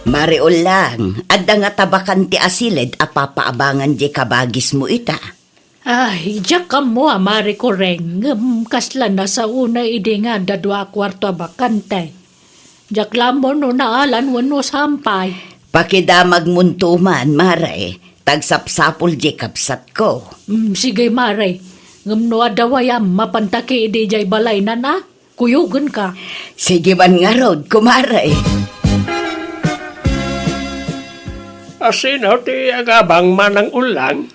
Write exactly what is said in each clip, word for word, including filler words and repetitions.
Mare Ulang, adda ngata bakan ti asiled a papaabangan diay kabagismo ita? Ay, diak ammo a, Mare Kureng, ngem kasla nasaona idi nga adda dua a kuarto a bakante. Diak la ammo no naalan wenno saan pay. Pakidamagmonto man, Mare, ta agsapsapul diay kabsatko. Mm, sige, Mare. Ngem no adda wayam, mapanta ketdi idiay balaynan a? Kuyogenka. Sige man ngarud, kumare. A, sino ti agabang, Manang Ulang?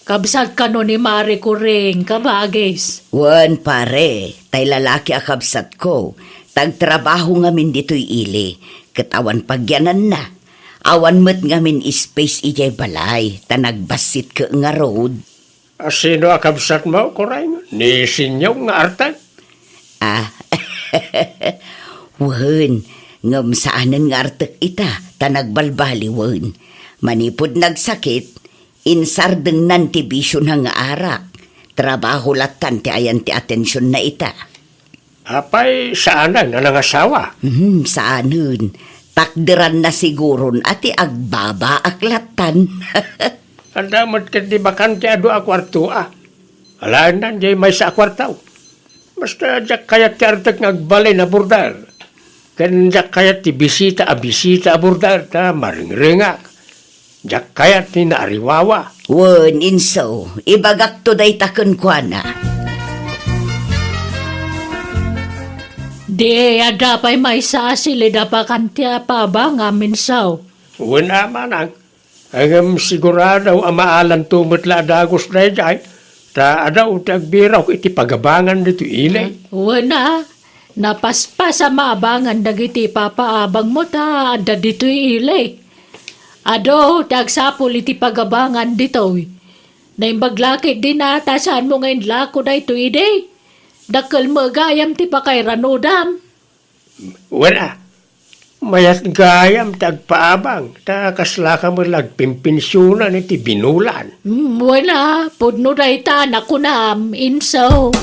Kabsat kano ni Mare Kureng, kabagis. Wen, pare, tay lalaki a kabsatko, ta agtrabaho ngamin ditoy ili, ket awan pagyananna. Awan met ngamin space idiay balay, ta nagbassit ket ngarud. A, sino a kabsatmo, Kureng? Ni Sinyong nga artek? Ah, wen, ngem saanen nga artek ita, ta nagbalbaliwen. Manipud nagsakit, insardengnan ti bisiona nga arak. Trabaho lattan ti ayan ti atensionna ita. Apay, saanen a nangasawa? Hmm, saanen. Takderanna siguron a ti agbabaak lattan. Adda met ketdi bakante a dua a kuarto a. Alaennan diay maysa a kuarto. Basta diak kayat ti artek nga agbalin a border. Ken diak kayat ti bisita a bisita a border ta maringrengak. Diak kayat ti naariwawa. Wen, inso, ibagakto dayta kenkuana. Di, adda pay maysa a siled a bakante a paabangam, inso. Wen a, manang. Ngem sigurado a maalanto met la a dagus daydiay, ta adu ti agbirok iti pagabangan ditoy ili. Wen a, napaspas a maabangan dagiti ipapaabangmo ta adda ditoy ili. Adu ti agsapul iti pagabangan ditoy. Naimbag la ketdin a ta saanmo nga inlako daytoy idi. Dakkel met gayam ti pakairanudam. Wen a, mayat gayam ti agpaabang, ta kaslaka met la agpinpensionan iti binulan. Mm, wen a, pudno dayta a nakunam, inso.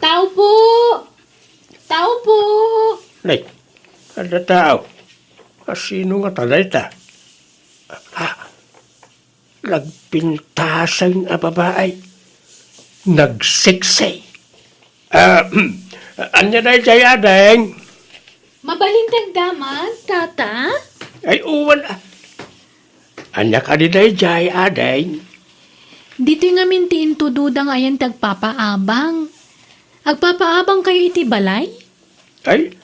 Tao po! Tao po! Nay, adda tao. A, sino ngata dayta? Ah, nagpintaseng a babai. Nagseksi. Ah, ania daydiay, ading? Mabalin ti agdamag, tata? Ay, uwan, ah. Ania kadi daydiay, ading? Ditoy ngamin ti intudoda nga ayan ti agpapaabang. Agpapaabangkayo iti balay? Ay,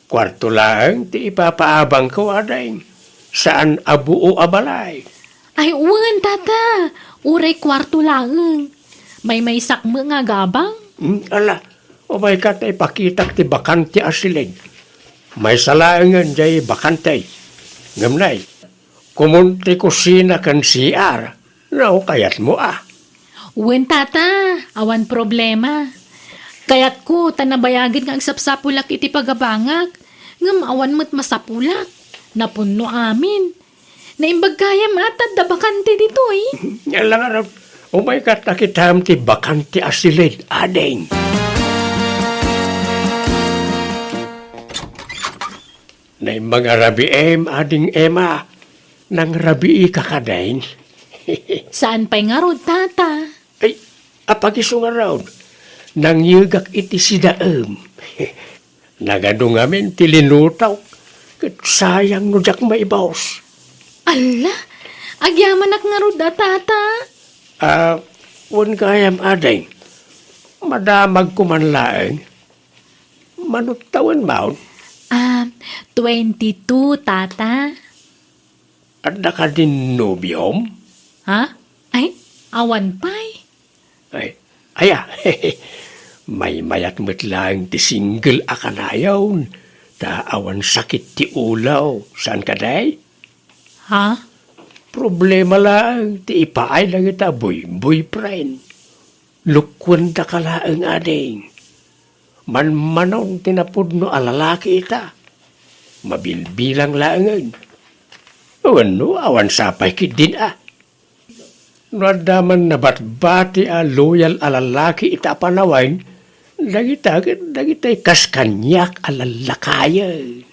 kuarto laeng ti ipapaabangko, ading. Saan a buo a balay. Ay, wen, tata. Uray kuarto laeng. Maymaysak met nga agabang. Hmm, ala, umayka ta ipakitak ti bakante a siled. Maysa laengen diay bakante. Ngem nay, komon ti kusina ken C R. No, kayatmo a. Wen, tata, awan problema. Kayatko ta nabayagen nga agsapsapulak iti pagabangak, ngem awan met masapulak. Napunno amin. Naimbag gayam a ta adda bakante ditoy. Ala ngarud, umayka ta kitam ti bakante a siled, ading. Naimbag a rabiim, Ading Emma. Nangrabiika kadin? Saan pay ngarud, tata? Ay, apagiso ngarud. Nangyegak iti sidaem. Nagadu ngamin ti linutok. Ket sayang no diak maibus. Alla, agyamanak ngarud a, tata. Ah, wen gayam, ading. Madamagko man laeng. Mano tawenmon? Ah, twenty-two, tata. Adda kadin nobiom? Ha? Ay, awan pay. Ay, aya, maymayat met laeng ti single a kanayon, ta awan sakit ti ulo, saan kadi? Ha? Problema laeng ti ipaay dagita boy-, boyfriend. Lukkuendaka laeng, ading. Manmanon ti napudno a lalaki ita. Mabilbilang laengen. Wenno, awan sapay ketdin a. No adda man nabatbati a loyal a lalaki ita a panawen, Dagita ket dagitay kas kaniak a lallakayen.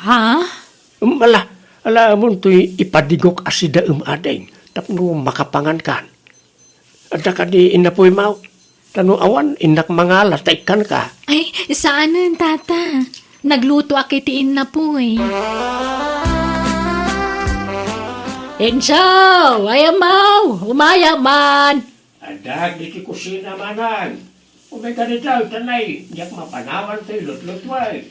Ha? Ala, ala, amontoy ipadigok a sidaem, ading, tapno makapangankan. Adda kadi innapuy, maw? Ta no awan, innak mangala ta ikkanka. Ay, saanen, tata. Naglutoak iti innapuy. Encho! Ay, amaw! Umaya man! Adda iti kusina, manang. Umay kadi dayta, nay, diak mapanawan toy lutlutuek.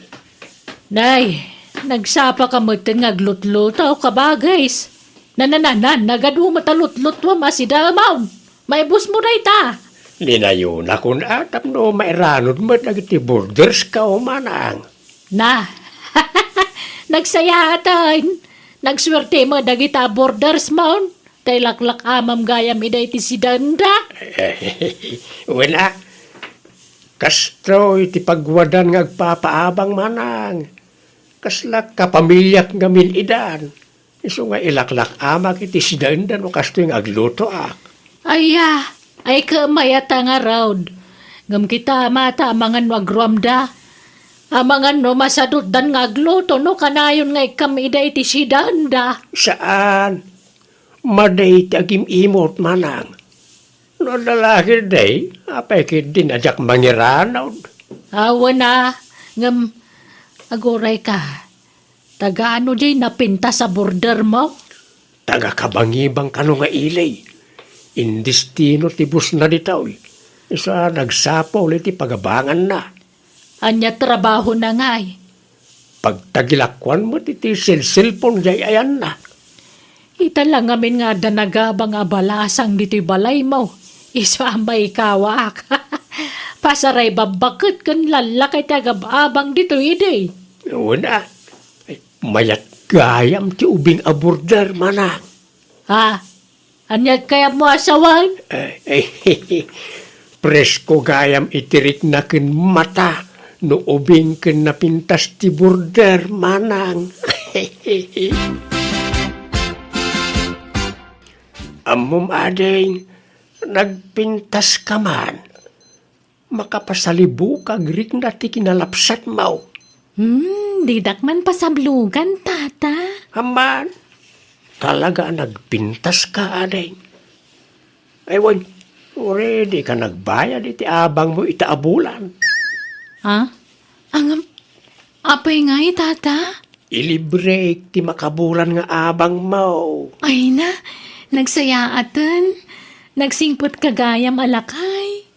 Nay, nagsapa ka metten nga aglutluto, kabagis. Nanananan, nagadu met a lutlutuam a sidaem. Maibusmo dayta. Linayonakon a tapno mairanod met dagiti bordersko, manang. Na, nagsayaaten. Nagsuerte met dagita a bordersmon. Ta ilaklak-amam gayam ida iti sidaenda. Wen a, kastoy ti pagwadan nga agpapaabang, manang. Kasla kapamiliak ngamin idan. Isu nga ilaklak-amak iti sidaenda no kastoy nga aglutoak. Aya, ay ket mayat a ngarud. Ngem kita, mata, amangan no agruamda. Amangan no masadutdan nga agluto no kanayon nga ikkam ida iti sidaenda. Saan? Madi ti agim-imot, manang. No adda la ketdi, apay ketdin a diak mangiranod? Awan a, ngem agurayka, taga ano diay napintas a bordermo? Taga Kabangibang kano nga ili. Indestino ti busna ditoy. Isu a nagsapul iti pagabanganna. Ania trabahona ngay? Pagtagilakuan met iti selselpon diay ayanna. Ita la ngamin nga adda nagabang a balasang ditoy balaymo. Isu a maikawaak. Pasaray babbaket ken lallakay ti agab-abang ditoy idi. Wen a, mayat gayam ti ubing a border, manang. Ha? Ania ti kayatmo a sawen? Eh, eh, presko gayam iti rikna ken mata no ubing ken napintas ti border, manang. Ammom, ading, nagpintaska man. Makapasalibukag rikna ti kinalapsatmo. Hmm, didak man pasablugan, tata. Amman, talaga a nagpintaska, ading. Ay, wen, already ka nagbayad iti abangmo ita a bulan. Ha? Angam, apay ngay, tata? Ilibrek ti makabulan nga abangmo. Ay na, nagsayaaten. Nagsingpet ka gayam a lakay.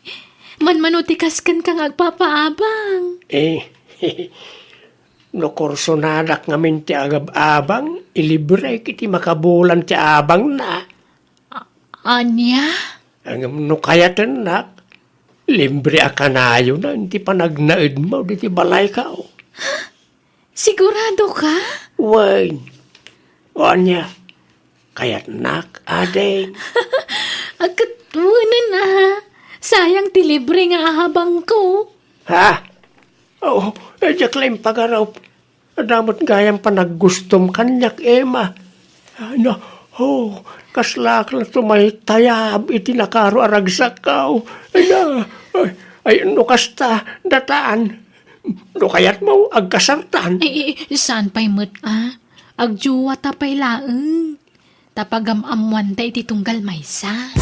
Manmano ti kaskenka nga agpapaabang? Eh, no kursonadak ngamin ti agab-abang, ilibrek iti makabulan ti abangna. A-, ania? Ngem no kayatennak, libre a kanayonan ti panagnaedmo diti balayko. Sigurado ka? Wen. O ania? Kayatnak, ading? Aket wenen a. Sayang ti libre nga ahabangko. Ha? Oo, eh, diak la impagarup. Adda met gayam panaggustom kaniak, Emma. Ay, na, oh, kaslaak la tumaytayab iti nakaro a ragsakko. Ay, na, ay, ay, no kasta, datan. No kayatmo, agkasartan. Ay, ay, saan pay met, a? Agjuwata pay laeng. Ta pagam-ammoanta iti tunggal maysa.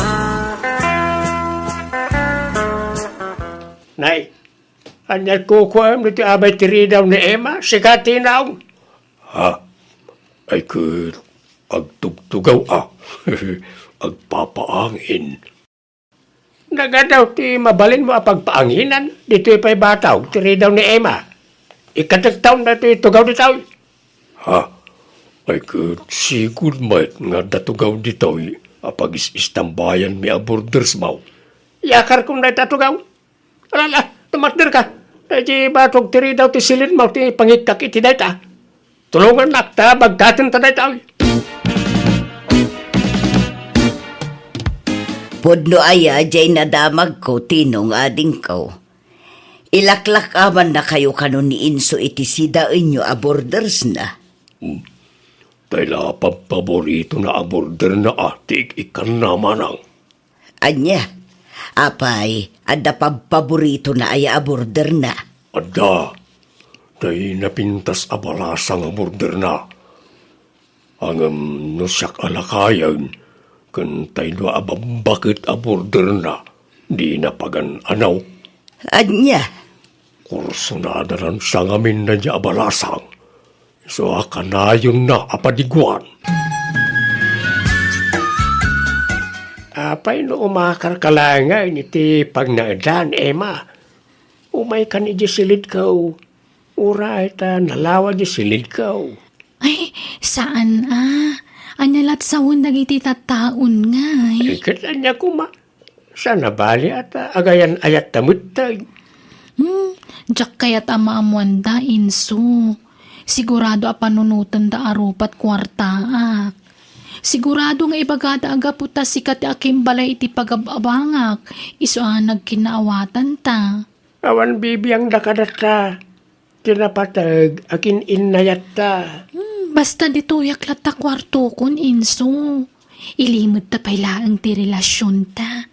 Nay, ania kukuam ditoy abay ti ridaw ni Emma? Sika ti naong. Ha? Ay ket, agtugtugaw a. Agpapaangin. Nagadaw ti mabalinmo a pagpaanginan ditoy pay bataw ti ridaw ni Emma. Ikatektaon daytoy tugaw ditoy. Ha? Ay ket, sigud met nga adda tugaw ditoy a pagis-istambayanmi a bordersmo. Iyakarkon dayta tugaw. Alala, tumatderka. Daydi batog ti ridaw ti silinmo ti pangikkak iti dayta. Tulongannak ta bagkaten ta dayta. Pudno aya diay nadamagko, Tinong, adingko. Ilaklak-amannakayo kano ni Enzo iti sidaenyo a bordersna? Hmm. Tay la, pabpaboritona a borderna a ti ik-ikkanna, manang. Ania? Apay, adda pabpaboritona aya a borderna? Adda. Tay napintas a balasang a borderna. Ngem no siak a lakayen, ken tay dua a babbaket a borderna, dina pagan-anaw. Ania? Kursunada lan sangamin daydiay a balasang. Isu a kanayonna a padiguan. Apay no umakarka laengen iti pagnaedan, Emma? Umaykan idiay silidko. Uray ta nalawa diay silidko. Ay, saan a. Ania la't sawen dagiti tattaon ngay? Ay, ket ania koma? Saan a bali a ta agayan-ayatta metten. Hmm, diak kayat a maammoanda, inso. Sigurado a panunotenda a rupat kuartaak. Sigurado nga ibagada a gapu ta sika ti akimbalay iti pagab-abangak, isu a nagkinnaawatanta. Awan bibiangda kadatta. Ti napateg a kin-innayatta. Hmm, basta ditoyak latta kuartokon, inso. Ilimedta pay laeng ti relasionta.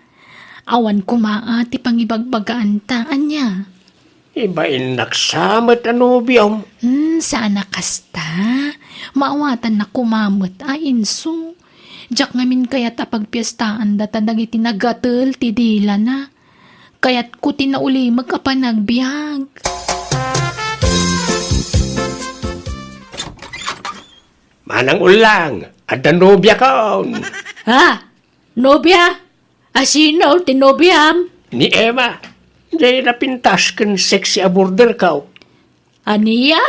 Awan koma a ti pangibagbagaanta, ania? Ibainnak sa met a nobiom. Hmm, saan a kasta. Maawatannak koma met a, inso. Diak ngamin kayat a pagpiestaanda ta dagiti nagatel ti dilana. Kayatko ti naulimek a panagbiag. Manang Ullang, adda nobiakon. Ha? Nobia? Asino ti nobiam? Ni Emma. Diay napintas ken sexy a borderko. Ania?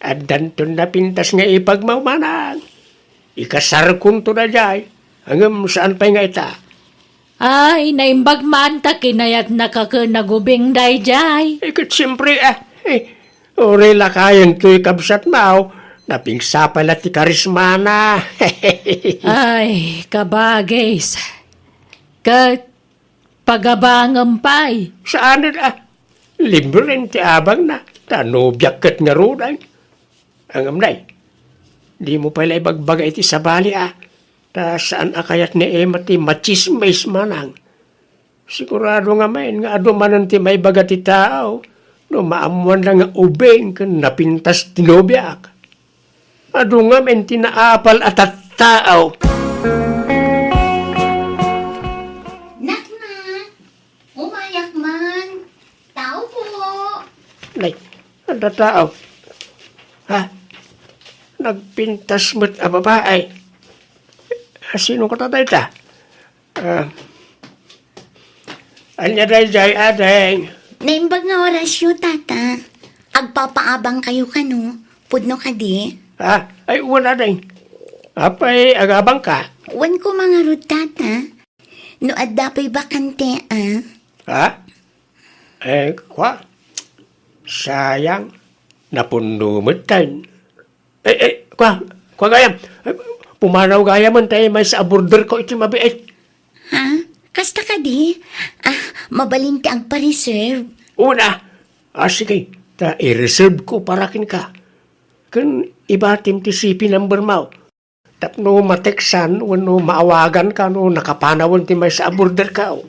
Addanton napintas nga ipagmawmanang. Ikasarkonto daydiay, ngem saan pay nga ita. Ay, naimbag man ta kinayatnaka ken nagubing daydiay. Eh, ket siempre, ah, eh, uray lakayen toy kabsatmo, napigsa pay la ti karismana. Ay, kabagis. Ket pagabangem pay. Saanen a, libren ti abangna, ta nobiak ket ngaruden. Ngem nay, dimo pay la ibagbaga iti sabali a, ta saan a kayat ni Emma ti matsismis manang. Sigurado ngamin nga adu manen ti maibaga ti tao no maammoanda nga ubing ken napintas ti nobiak. Adu ngamin ti naapal a tattao. Naknak, umayak man. Tao po. Nay, adda tao. Ha? Nagpintas met a babae. Sino kata dayta? Ah, ania daydiay, ading? Naimbag nga orasyo, tata. Agpapaabangkayo kano? Pudno kadi? Ah, ay, wen, ading. Apay, agabangka? Wen koma ngarud, tata. No adda pay bakante, ah. Ha? Eh, kwa? Sayang. Napunno metten. Eh, eh, kwa, kwa gayam. Eh, pumanaw gayamen tay maysa a borderko iti mabiit. Ha? Kasta kadi? Ah, mabalin ti agpa-reserve? Una. Ah, sige. Ta i-reserve ko para kenka. Ken ibatim ti C P number mo. Tapno mateksan wenno maawaganka no nakapanawen ti maysa a borderko.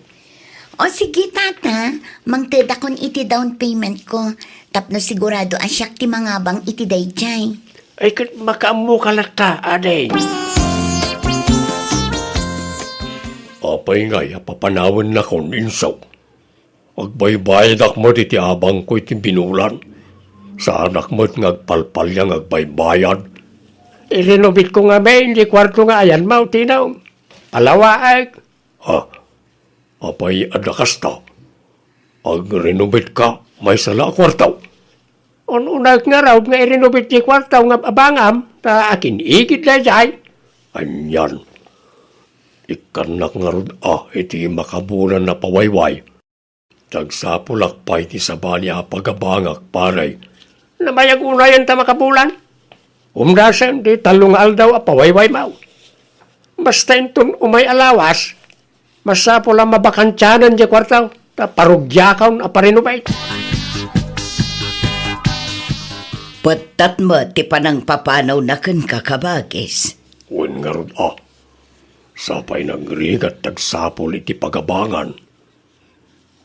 O sige, tata, mangtedakon iti down payment ko tapno sigurado a siak ti mangabang iti daydiay. Ay, ket makaammoka latta, ading. Apay ngay a papanawennakon, inso? Agbaybayadak met iti abangko iti binulan. Saanak met nga agpalpalia nga agbaybayad. Irenobetko ngamin ti kuarto nga ayanmo, Tino. Palawaek. Ah, apay adda kasta? Agrenobetka maysa la a kuarto? Un-unaek ngarud nga irenobet ti kuarto nga abangam, ta akin-igid daydiay. Anian? Ikkannak ngarud a iti makabulan a pawayway. Agsapulak pay ti sabali a pagabangak, pare. Namayag unayen ta makabulan. Umdasen ti tallo nga aldaw a pawaywaymo. Basta inton umay a lawas, masapul a mabakantianen diay kuarto, ta parugiakon a parinobet. Pettat met ti panangpapanawna kenka, kabagis. Wen ngarud a. Sapay nagrigat ti agsapul iti pagabangan.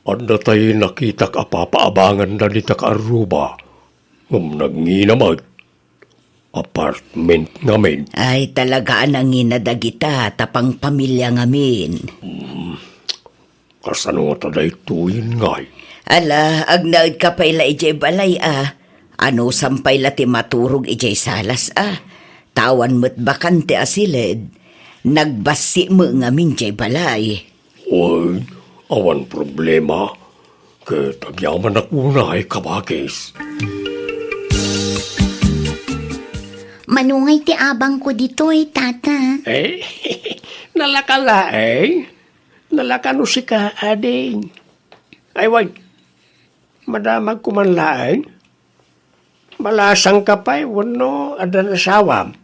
Adda tay nakitak a papaabanganda dita kaarruba, ngem nagngina met. Apartment ngamin. Ay, talaga a nangina dagita ta pangpamilia ngamin. Kasano ngata daytoyen ngay? Ala, agnaedka pay la idiay balay a. Anusam pay la ti maturog idiay salas a. Ta awan met bakante a siled. Nagbassi met ngamin diay balay. Wen, awan problema. Ket agyamanak unay, kabagis. Mano ngay ti abangko ditoy, Tata? Eh, nalaka laeng. Nalaka no sika, ading. Ay, wen, madamagko man laeng. Malasangka pay wenno addan asawam?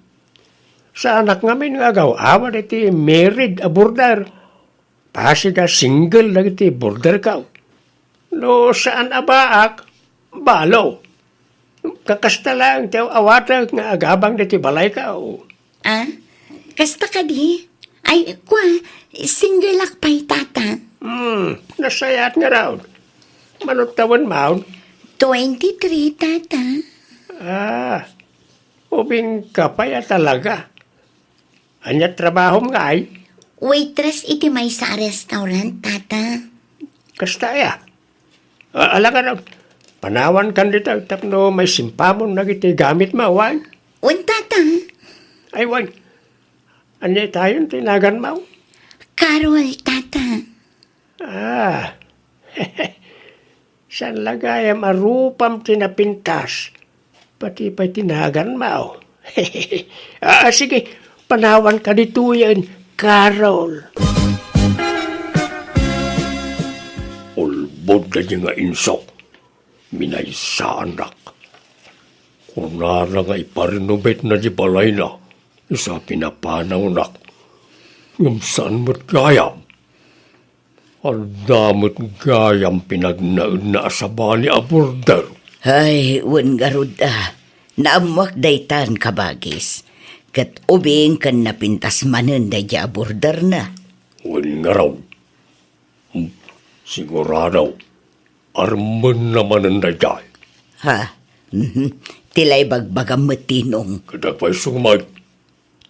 Saanak ngamin nga agaw-awat iti married a border. Pasig a single dagiti borderko. No saan a baak, balo. Kakasta laeng ti aw-awatek nga agabang ditoy balayko. Ah? Kasta kadi? Ay, kua, single ak pay, Tata. Hmm, nasayaat ngarud. Mano tawenmo? Twenty-three, Tata. Ah, ubingka pay a talaga. Ania trabahom ngay? Waitress iti maysa a restaurant, Tata. Kasta aya? A-, ala ngarud, panawankan dita tapno maisimpamon dagiti gamitmo, wen? Wen, Tata. Ay, wen. Ania itayon ti naganmo? Carol, Tata. Ah. Saan la gayam a rupam ti napintas? Pati pay ti naganmo. Ah, sige, panawanka ditoyen, Carol. Ulbod daydi nga inso, minaysaannak. Kunana nga iparenobetna di balayna, isu a pinapanawnak. Ngem saan met gayam? Adda met gayam pinagnaedna a sabali a border. Ay, wen ngarud a. Naammoak daytan, kabagis. Ket ubing ken napintas manen daydi a borderna. Wen ngarud. Hmm, sigurado, armenna manen daydiay. Ha? Mhm. Ti la ibagbagam met, Tinong. Ket agpayso met.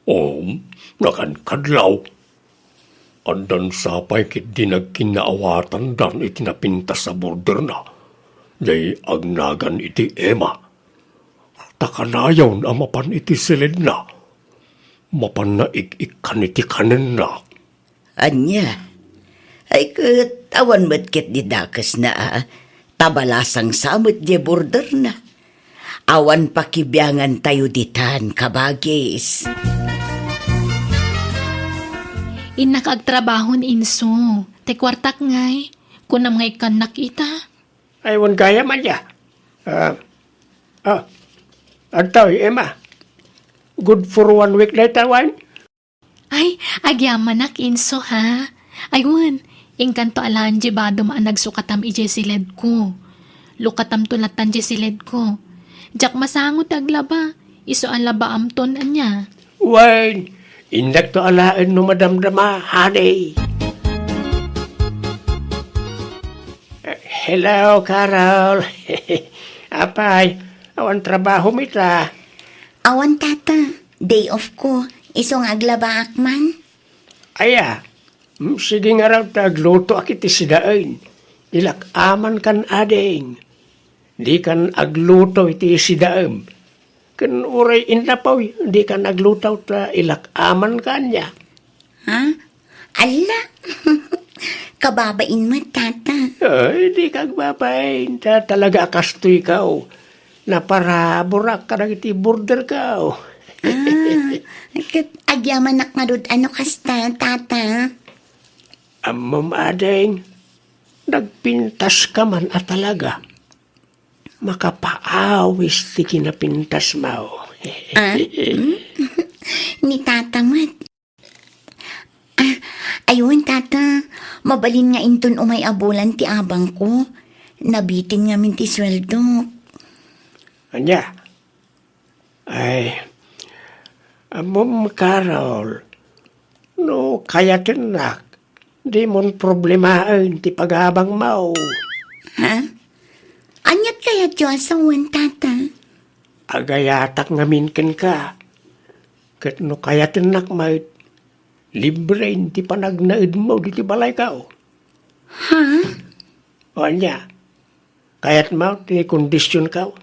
Um, nakankadlaw. Addan sapay ketdi nagkinnaawatandan iti napintas a borderna. Diay agnagan iti Emma. Ta kanayon a mapan iti siledna. Mapanna ik-ikkan iti kanenna. Ania? Ay ket, awan met ketdi dakesna a, ta balasang sa met diay borderna. Awan pakibiangantayo ditan, kabagis. Innak agtrabaho ni Inso. Ti kuartak ngay, kunam nga ikkannak ita. Ay, wen gayam aya. Ah, ah, adtoy, Emma. Good for one week dayta, wen? Ay, agyamanak, Inso, ha? Ay, wen, inkanto alaen diay badom a nagsukatam idiay siledko. Lukatamto latan diay siledko. Diak masango ti aglaba. Isu a labaamton, ania? Wen, indakto alaen no madamdama, honey. Eh, hello, Carol. Apay, awan trabahom ita? Awan, Tata. Day off ko. Isu nga aglabaak man. Aya, mm, sige ngarud ta aglutoak iti sidaen. Ilak-amankan, ading. Dikan agluto iti sidaem. Ken uray innapoy, dikan agluto ta ilak-amankan, ania? Ha? Alla! Kababain met, Tata. Ay, dika agbabain. Ta-, talaga a kastoyko. Naparaburak kadagiti borderko. Ah, ket agyamanak ngarud a no kasta, Tata. Ammom, ading, nagpintaska man a talaga. Makapaawis ti kinapintasmo. Ah? Hmm? Ni Tata met. Ah, ay wen, Tata. Mabalin nga inton umay a bulan ti abangko. Nabitin ngamin ti sueldok. Ania? Ay, ammom, Carol, No kayatennak, dimon problemaen ti pagabangmo. Ha? Aniat kayatyo a sawen, Tata? Agayatak ngamin kenka. Ket no kayatennak met, libre ti panagnaedmo ditoy balayko. Ha? O ania, kayatmo ti kondisionko?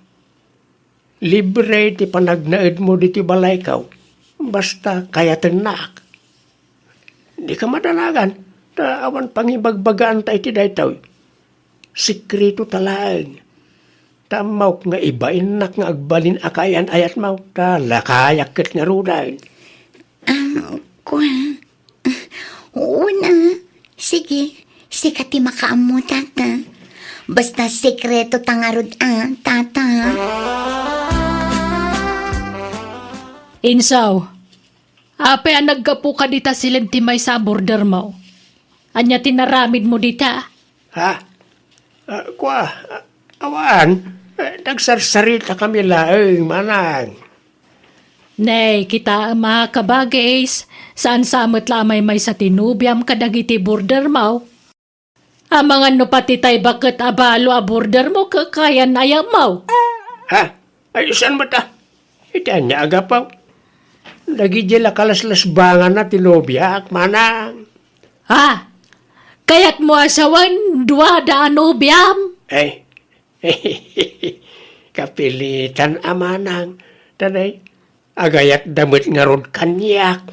Libre ti panagnaedmo ditoy balayko, basta kayatennak. Dika madanagan, ta awan pangibagbagaanta iti daytoy. Sekreto ta laeng. Ta ammok nga ibainnak nga agbalin a kaayan-ayatmo, ta lakayak ket ngaruden. Ah, kua. Una, sige, sika ti makaammo, Tata. Basta sekreto ta ngarud a, Tata. Insaw, apay a naggapu ka dita siled ti maysa a bordermo? Ania ti naramidmo dita? Ha? Ah, kua, ah, awan. Eh, nagsarsaritakami laeng, manang. Nay, kitaem a kabagis, saan sa met la a maymaysa ti nobiam kadagiti bordermo. Amangan no pati tay baket a balo a bordermo kakayan-ayatmo. Ha? Ay, saan met a? Iti ania a gapu? Dagidi la kalaslasbanganna ti nobiak, manang. Ha? Kayatmo a sawen, duada a nobiam? Ay, kapilitan a manang. Tanay, agayatda met ngarud kaniak.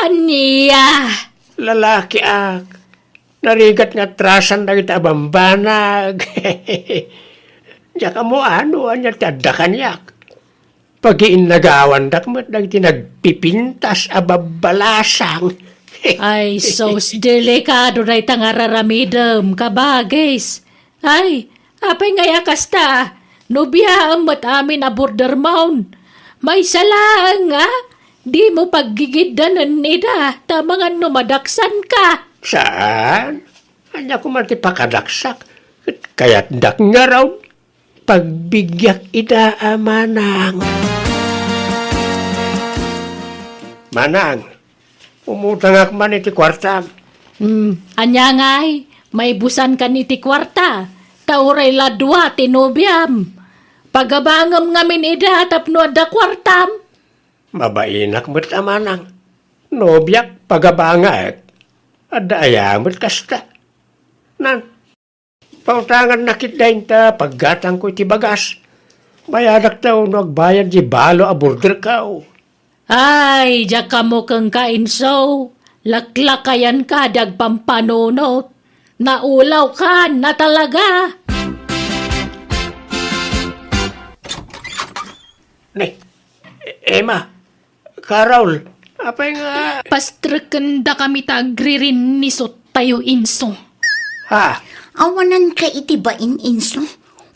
Ania? Lalakiak. Narigat nga atrasan dagiti a bambanag. Diak ammo no ania ti adda kaniak. Pagiinnagawandak met dagiti nagpipintas a babbalasang. Ay, sus, delikado dayta nga ar-aramidem, kabagis. Ay, apay ngay a kasta? Nobiaem met amin a bordermon. Maysa laeng a, dimo paggigiddanen ida, ta amangan no madaksanka. Saan? Ania koma ti pakadaksak? Ket kayatdak ngarud. Pagbigiak ida a manang. Manang, umutangak man iti kuartam. Hmm, ania ngay? Maibusankan iti kuarta, ta uray la dua ti nobiam. Pagabangem ngamin ida tapno adda kuartam. Mabainak met a manang. Nobiak, pagabangek. Adda aya met kasta. Nan, pautangannak ketdin ta paggatangko iti bagas. Bayadakto no agbayad ti balo a borderko. Ay, diak ammo kenka, Inso. Laklakayanka di agpampanunot. Naulawkan a talaga. Ne, Emma, Carol, apay nga Pastreken dakami ta agririnnisottayo, Inso. Ha? Awananka iti bain, Inso.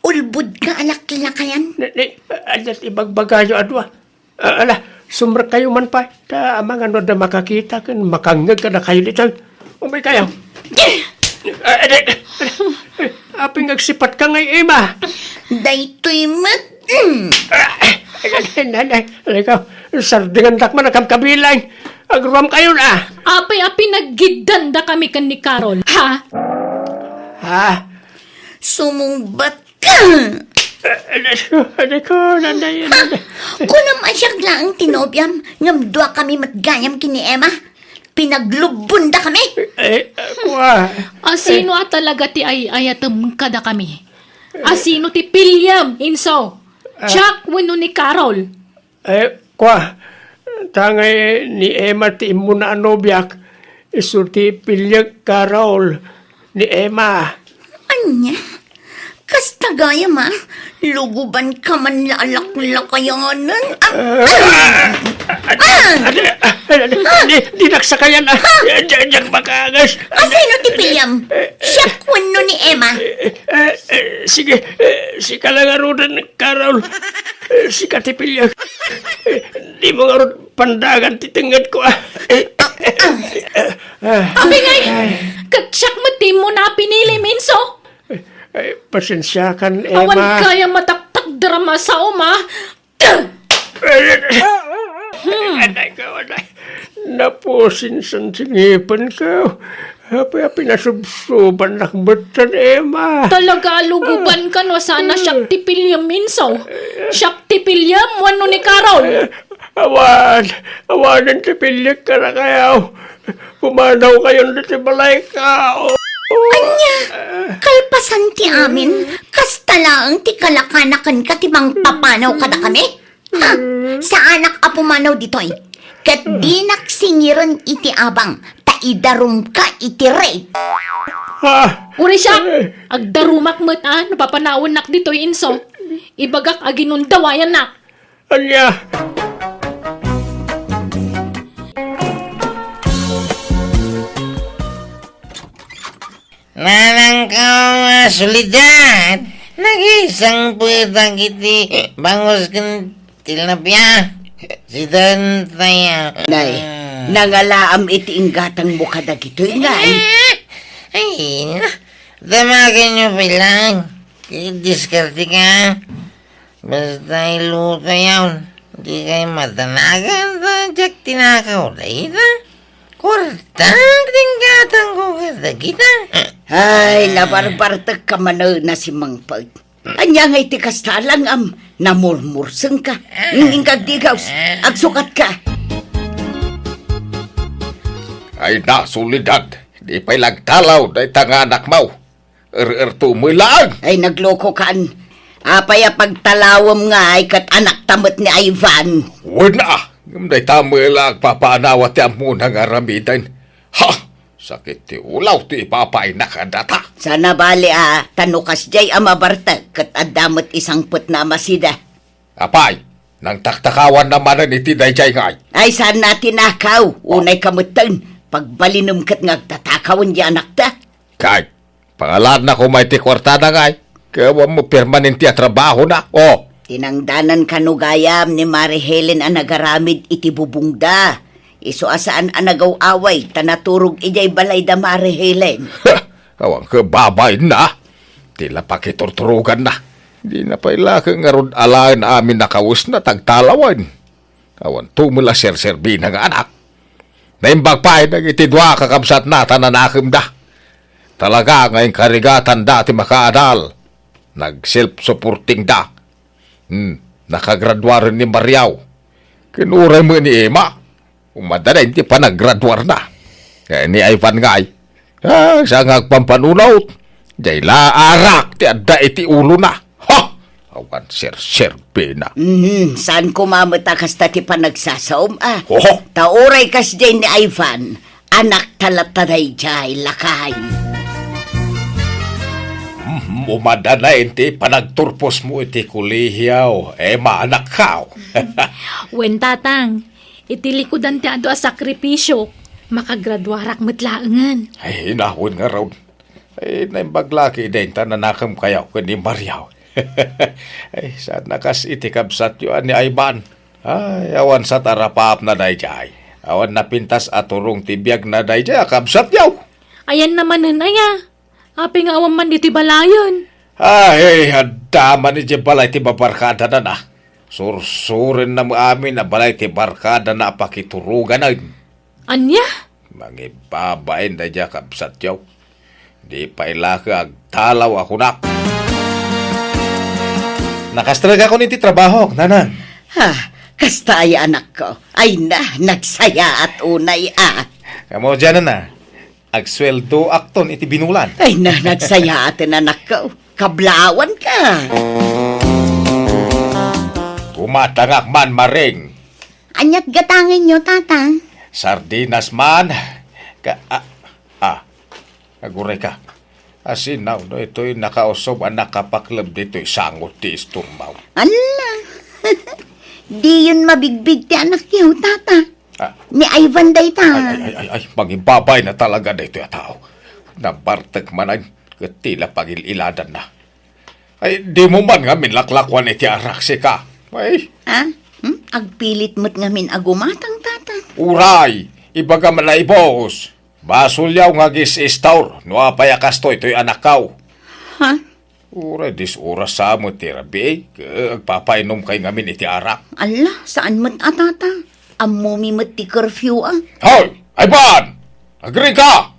Ulbodka a laklakayan. Ne, ne, ania ti ibagbagayo a dua? Ah, ala, sumrekkayo man pay. Ta amangan no adda makakita ken makangngeg kadakayo ditoy. Umaykayo. Ah, adi, adi. Apay nga agsipatka ngay, Emma? Daytoy met. Mm. Ah, ay, ay, ay, ay, ay, ikaw, sardingandak man a kabkabilang. Agruamkayon, ah. Apay a pinaggiddandakami ken ni Carol, ha? Ha? Sumungbat ka! Anak ko, anak ko, nanay, nanay. Kunam a siak laeng ti nobiam, ngem duakami met gayam ken ni Emma. Pinaglubbondakami. Eh, kua. Asino a talaga ti ay-ayatem kadakami? Asino ti piliem, Inso? Ah. Jack wenno ni Carol? Eh, kua, ta ngay ni Emma ti immuna a nobiak, isu ti piliek, Carol, ni Emma. Ania? Kasta gayam a, lugubanka man la a laklakayanen. Ah! Ah! Ah! Adi, adi, adi, adi, dinak sakayan, ah. Diak, diak makaangas. Asino ti piliam? Siak wenno ni Emma? Eh, eh, sige, eh, sika la ngaruden, Carol. Eh, sika ti piliek. Eh, dimo ngarud pandagan ti tengngedko, ah. Eh, eh, eh, eh, ah. Apay ngay, ket siak met ti immuna a pinilim, Inso. Eh, eh, pasensiakan, Emma. Awan gayam a taktakderam a saom, ah. Eh, eh, eh. Hmm. Anay ko, anay. Napusinsan ti ngipenko. Apay a pinasubsubannak metten, Emma? Talaga a lugubanka no saan a siak ti piliem, Inso. Siak ti piliem wenno ni Carol? Awan, awanen ti piliek kadakayo. Pumanawkayon ditoy balayko. Ania? Kalpasan ti amin, kasta laeng ti kalakanakanka ti mangpapanaw kadakami? Ha? Saanak a pumanaw ditoy. Ket dinak singiren iti abang, ta idarumka iti rape. Ha? Uray siak, agdarumak met a no papanawennak ditoy, Inso. Ibagak a ginundawayannak. Ania? Nanangko a Soledad, nagisangpetak iti bangus ken tilapia. Sida tayo. Nay, nangalaam iti inggatangmo kadagitoy, Nay. Ay, na, damagenyo pay laeng. Diskarte ka. Basta iluto yaon, dikay madanagan ta diak tinakaw dayta. Kuarta ti inggatangko kadagita. Ay, nabarbartekka manen a simmangpet. Ania ngay ti kasta, langam? Namurmursengka. Ngingkagdigaws, agsukatka. Ay na, Soledad, di pay lagtalaw dayta nga anakmo. Er-erto met laeng. Ay, naglokokan. Apay a pagtalawem ngay ket anakta met ni Ivan? Wen a, ngem dayta met la agpapaanawa ti ammona nga aramiden. Ha! Sakit ti ulaw ti ipapainak a data. Saan a bali a, ta no kasdiay a mabartek ket adda met isangpetna a masida. Apay, nangtaktakawanna manen iti daydiay ngay? Ay, saan a tinakaw. Unay ka metten, pagbalinem ket nga agtatakawen di anakta. Kay, pangalaanna koma iti kuartada ngay, ket awan mo permanente a trabahona. O! Tinangdanan kano gayam ni Mari Helen a nagaramid iti bubongda. Isu a saan a nagaw-away ta naturog idiay balayda Mari Helen. Awan ket babaenna. Ti la pakiturturoganna. Dina pay la ket ngarud alaen amin a kawesna ta agtalawen. Awan tumel a serserbina nga anak. Naimbag pay dagiti dua a kakabsatna ta nanakemda. Talaga nga inkarigatanda ti makaadal. Nag-self-supportingda. Hmm, nakagraduaren ni Mariaw. Ken uray met ni Emma. Umadda daydi panagraduarna. Eh, ni Ivan ngay. Ah, saan nga agpampanunot? Diay la arak ti adda iti ulona. Ha! Awan serserbina. Mhm, saan koma met a kasta ti panagsasaom, a? Oho. Ta uray kasdiay ni Ivan, anakta latta daydiay, lakay. Mhm, umadda na iti panagturposmo iti kolehio, Emma, anakko. Wen, Tatang, iti likudan ti adu a sakripisio, makagraduarak met laengen. Ay, nawen ngarud. Ay, naimbag la ket dayta nanakemkayo ken ni Mariaw. Ay, saan a kas iti kabsatyo a ni Ivan. Ay, awan sa tarapapna daydiay. Awan napintas a turong ti biagna daydiay a kabsatyo. Ayanna manen aya? Apay nga awan man ditoy balayen? Ay, adda man idiay balay ti babarkadana. Sursurenna met amin a balay ti barkadana a pakituroganen. Ania? Mangibabain daydiay a kabsatyo. Di pay la ket agtalaw a kunak. Nakastrek ako iti trabahok, nanang. Ha, kasta aya, anakko. Ay na, nagsayaat unay a. Kamo diay, nanang. Agsueldoakton iti binulan. Ay na, nagsayaaten, anakko. Kablawanka. Gumatangak man, Maring. Aniat gatangenyo, Tata? Sardinas man. Ka, ah, ah, aguray ka. Asinaw no itoy nakausog a nakapakleb ditoy sangot ti istorbaw. Alla! Diyon mabigbig ti anakyo, Tata. Ah. Ni Ivan dayta. Ay, ay, ay, ay, ay, mangibabay na talaga daytoy a tao. Nabartek manen, ket ti la pagil-iladanna. Ay, dimo man ngamin laklakuan iti arak, sika. Ay. Ah? Hmm? Agpilit met ngamin a gumatang, Tata. Uray, ibaga man a ibus. Basolyo nga agis-istor, no apay a kastoy toy anakkaw. Ha? Uray, dis oras sa met ti rabii, ket agpapainomkay ngamin iti arak. Alla, saan met a, Tata? Ammomi met ti curfew, a. Hoy! Ivan! Agrika!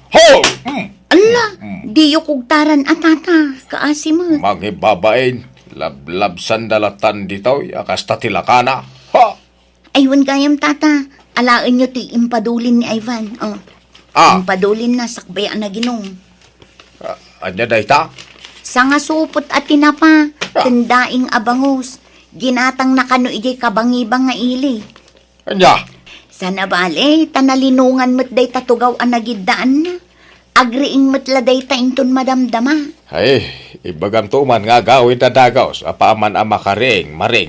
Hoy! Mm. Alla, Mm. diyo kugtaran a tata, kaasi met. Mangibabain, lablabsanda latan ditoy, a kasta ti lakana. Ha? Ay, wen gayam, tata. Alaenyo ti impadulin ni Ivan. Oh. Ah. Impadulin na sakbay a naginum. Ah, ania dayta? Sangasupot a tinapa, Ah. ken daing a bangus. Ginatangna kano idiay kabangibang nga ili. Ania? Sana bale, ta nalinongan met dayta tugaw a nagiddaanna. Agriing met la dayta inton madamdama. Ay, ibagamto man nga agawid a dagus, apaman a makariing, maring.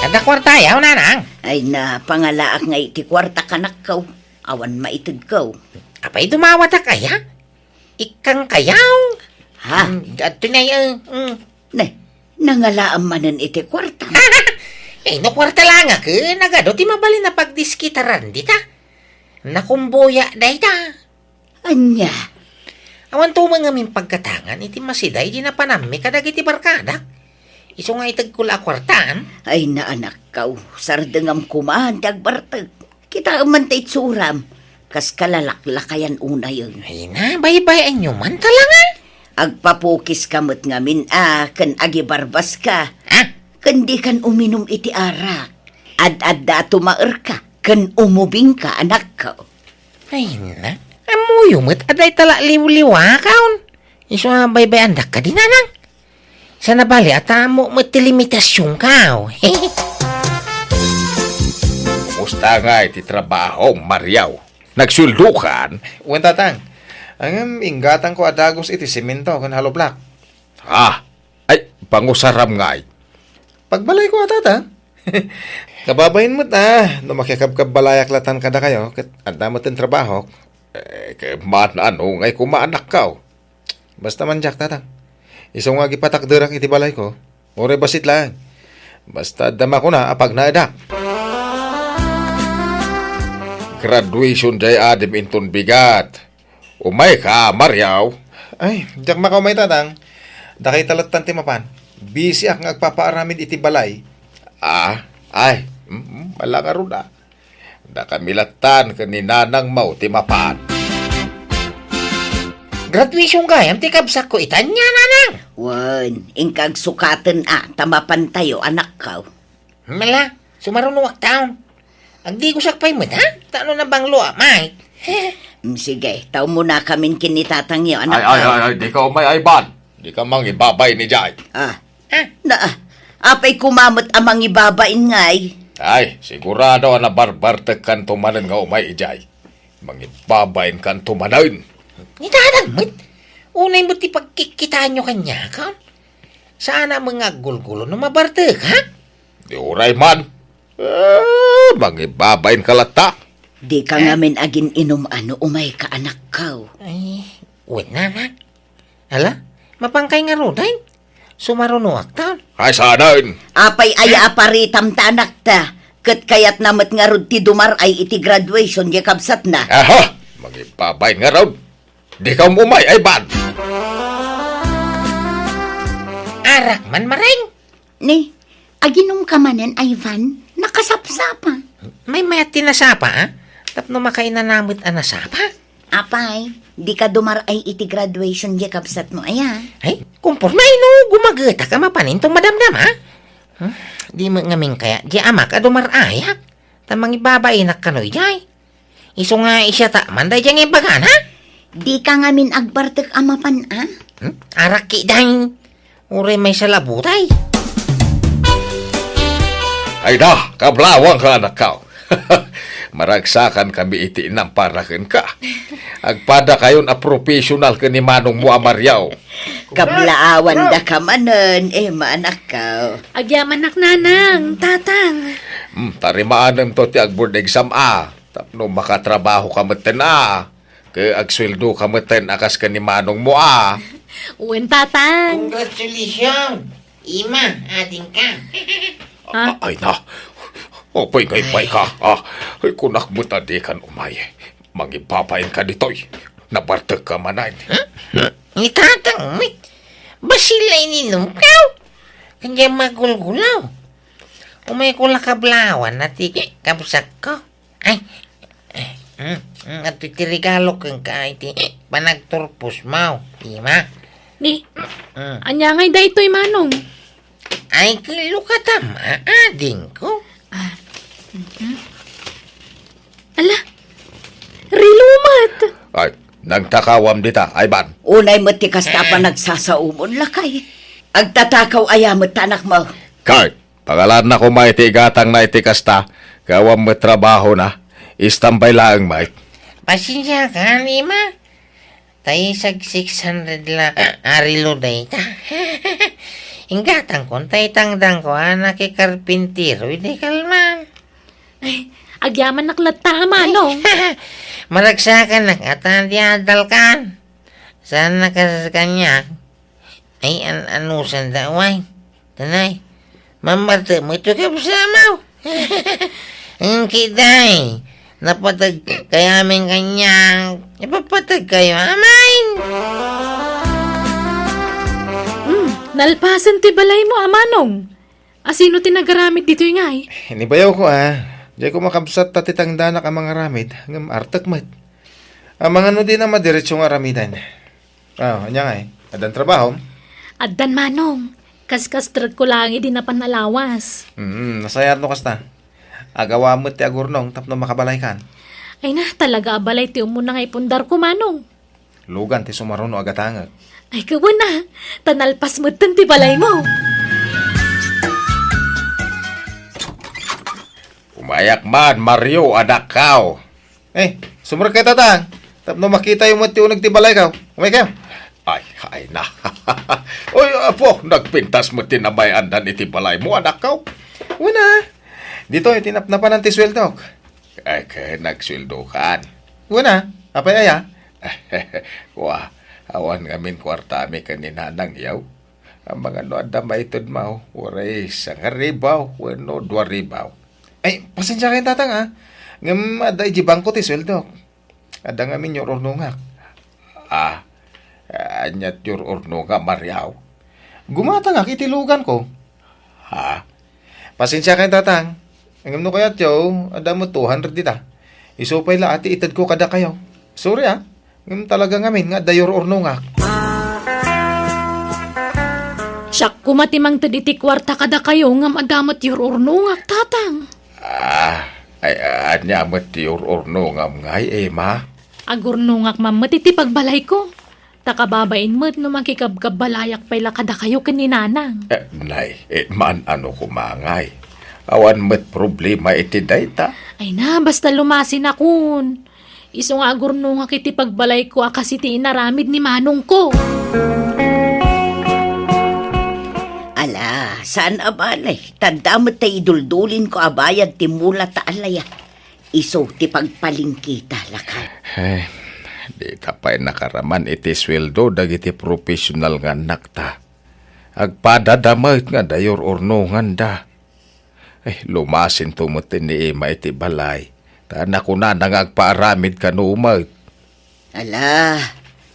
Adda kuartayaw, nanang? Ay, napangalaak nga iti kuarta, kanakko. Awan maitedko. Apay dumawatak aya? Ikkang kayaw? Ha? Mm, adto na, eh, mm. Ne, nangalaam manen iti kuarta. Eh, no kuarta la nga ket, nagadu ti mabalin a pagdiskitaran dita. Nakumboya dayta. Ania? Awan to man ngamin pagkatangan iti masiday di napanammi kadagiti barkadak. Isu nga itegko la a kuartaan. Ay, naanakkaw, sardengam koma ti agbartek. Kitaem man ta itsuram, kas kalalaklakayan unayen. Ay na, baybay-anyo man talaga. Agpapukiska met ngamin a ken agibarbaska. Ha? Ken dikan uminum iti arak. Ad-adda a tumaerka ken umubingka, anakko. Ay na, ammoyo met a dayta la liwliwakaon. Isu a baybay-andak kadi, nanang. Sana bale a ta ammo met ti limitasionkaw. Kumusta ngay ti trabaho, Mariaw? Nagsueldokan? Wen, tatang. Ngem inggatangko a dagus iti semento ken hollow block. Ah, ay, pangusaram ngay. Pagbalayko a, tatang. Kababain met a, no makikabkabbalayak latan kadakayo, ket adda met ti trabahok. Eh, ket man-ano ngay koma, anakko? Basta man diak, tatang. Isu nga agipatakderak iti balayko, uray bassit laeng. Basta adda makuna a pagnaedak. Graduation diay adim inton bigat. Umayka, Mariaw. Ay, diak makaumay, tatang. Dakayta lattan ti mapan. Busyak nga agpapaaramid iti balay. Ah, ay, mm, mm, ala ngarud a. Dakami lattan ken ni nanangmo ti mapan. Graduation gayam ti kabsatko ita, ania, nanang? Wen, inka agsukaten a, ta mapantayo, anakko. Mala, sumarunoak taon. Agdigosak pay met, ha? Ta no nabanglo a, may. Mm, sige, ta umunakamin ken ni tatangyo, anakko. Ay, ay, ay, ay, dika umay, Ivan. Dika mangibabain idiay. Ah, Ha? Na, apay koma met a mangibabain ngay? Ay, sigurado a nabarbartekkanto manen nga umay idiay. Mangibabainkanto manen. Ni tatang met? Unay met ti pagkikkitaanyo kaniak, ha? Saan a met nga aggulgulo no mabartek, ha? Di uray man. Eh, mangibabainka latta. Dika ngamin agin-inum a no umayka, anakko. Ay, wen, anak. Ala, mapankay ngaruden? Sumarunoak ta. Ay, saanen? Apay aya a paritam ta, anakta? Ket kayatna met ngarud ti dumar-ay iti graduation diay kabsatna. Aha! Mangibabain ngarud. Dika umay, Ivan. Arak man, Maring. Ni, aginumka manen, Ivan? Nakasapsapa. Maymayat ti nasapa, a? Tapno makainana met a nasapa? Apay, dika dumar-ay iti graduation diay kabsatmo aya? Ay, kumporme no gumagetak a mapanen inton madamdama. Hmm? Di met ngamin kayat diay amak a dumar-ayak. Ta mangibabainak kano idiay. Isu nga isiatak man daydiay nga imbagana? Dika ngamin agbartek a mapan, a? Hmm? Arak ketdin. Uray maysa la butay. Ay da, kablawangka, anakko. Maragsakankami iti inampara kenka. Agpadakayon a professional ken ni manongmo a Mario. Kablaawandaka manen, Emma, anakko. Agyamanak, nanang, tatang. Hmm, ta rimaanemto ti agboard exam a. Tapno makatrabahoka metten a. Ket agsueldoka metten a kas ken ni manongmo a. Wen, tatang. Congratulations, Emma, adingka. Ha? A-, ay na. Apay nga immay ka, a? Ay, kunak met a dikan umay. Mangibabainka ditoy. Nabartekka manen. Hmm? Ni tatang met. Bassit la ininumkaw. Kanya magulgulaw. Umayko la kablawan a ti kabsatko. Ay, eh, mm, mm, adtoy ti regalo kenka iti panagturpos mo, Ima. Ni, Mm. ania ngay daytoy, Manong? Ay, kello kata, adingko. Ah, mhm. Ala, relo met. Ay, nagtakawam dita, Ivan. Unay met ti kasta a panagsasaomon, lakay. Agtatakaw aya met ta anakmo? Kay, pagalanna koma iti igatangna iti kasta, ket awan met trabahona. Istambay laeng met. Pasensiakan, Ima. Ta isag six hundred la a relo dayta. Inggatangkon ta itangdanko a nakikarpintero idi kalman. Ay, agyamanak latta, Manong. Maragsakanak a ta di adalkan. Saan na kas kaniak? Ay, an-, anusanda, way. Tanay, mammartek met ti kabsatmo. Engki, day, napateg kayo amin kaniak. Ipapateg kayo amin. Hmm, nalpasen ti balaymo, a Manong. Asino ti nagaramid ditoy ngay? Ni bayawko, a. Diay ko makabsat ta ti tangdanak a mangaramid, ngem artek met. Amangan no dina madiretso nga aramiden. Ah, ania ngay? Addan trabahom? Addan, Manong. Kaskastrekko laeng idi napan a lawas. Mm, nasayaat no kasta. Agawa met ti agurnong tapno makabalaykan. Ay na, talaga a balay ti umuna nga ipundarko, Manong. Lugan ti sumaruno a gatangek. Ay, kawen a. Ta nalpas metten ti balaymo. Umayak man, Mario, anakko. Eh, sumrekkayo, Tatang. Tapno makitayo met ti uneg ti balayko. Umaykayo. Ay, ay na. Oy, apo, nagpintas met ti namay-andan iti balaymo, anakko. Wen a. Ditoy ti napnapanan ti sueldok. Ay, ket nagsueldokan. Wen a. Apay aya? Kua, awan ngamin kuartami ken ni Nanang, yaw. Amangan no adda maitedmo, uray sangaribu wenno duaribu. Ay, pasensiakayo, Tatang, a. Ngem adda idiay bangko ti sueldok. Adda ngamin yur-urnongak. Ah, ania ti yur-urnongam, Mario? Gumatangak iti luganko. Ha? Pasensiakayo, Tatang. Ngem no kayatyo, adda met two hundred dita. Isu pay la a ti itedko kadakayo. Sorry, a. Ngem talaga ngamin nga adda yur-urnongak. Siak koma ti mangted iti kuarta kadakayo ngem adda met yur-urnongak, Tatang. Ah, ay, ania met ti yur-urnongam ngay, Ima? Agurnongak man met iti pagbalayko. Ta kababain met no makikabkabbalayak pay la kadakayo ken ni Nanang. Eh, nay, eh, maan-ano koma ngay. Awan met problema iti dayta. Ay na, basta lumasinakon. Isu nga agurnongak iti pagbalayko a kas iti inaramid ni manongko. Ala, saan a bale. Ta adda met ta iduldulinko a bayad ti mula ta alaya. Isu ti pagpalingkita, lakay. Ay, dita pay nakaraman iti sueldo dagiti professional nga annakta. Agpadada met nga adda yur-urnonganda. Eh, lumasinto met ni Ima iti balay, ta nakunana nga agpaaramid kano met. Ala,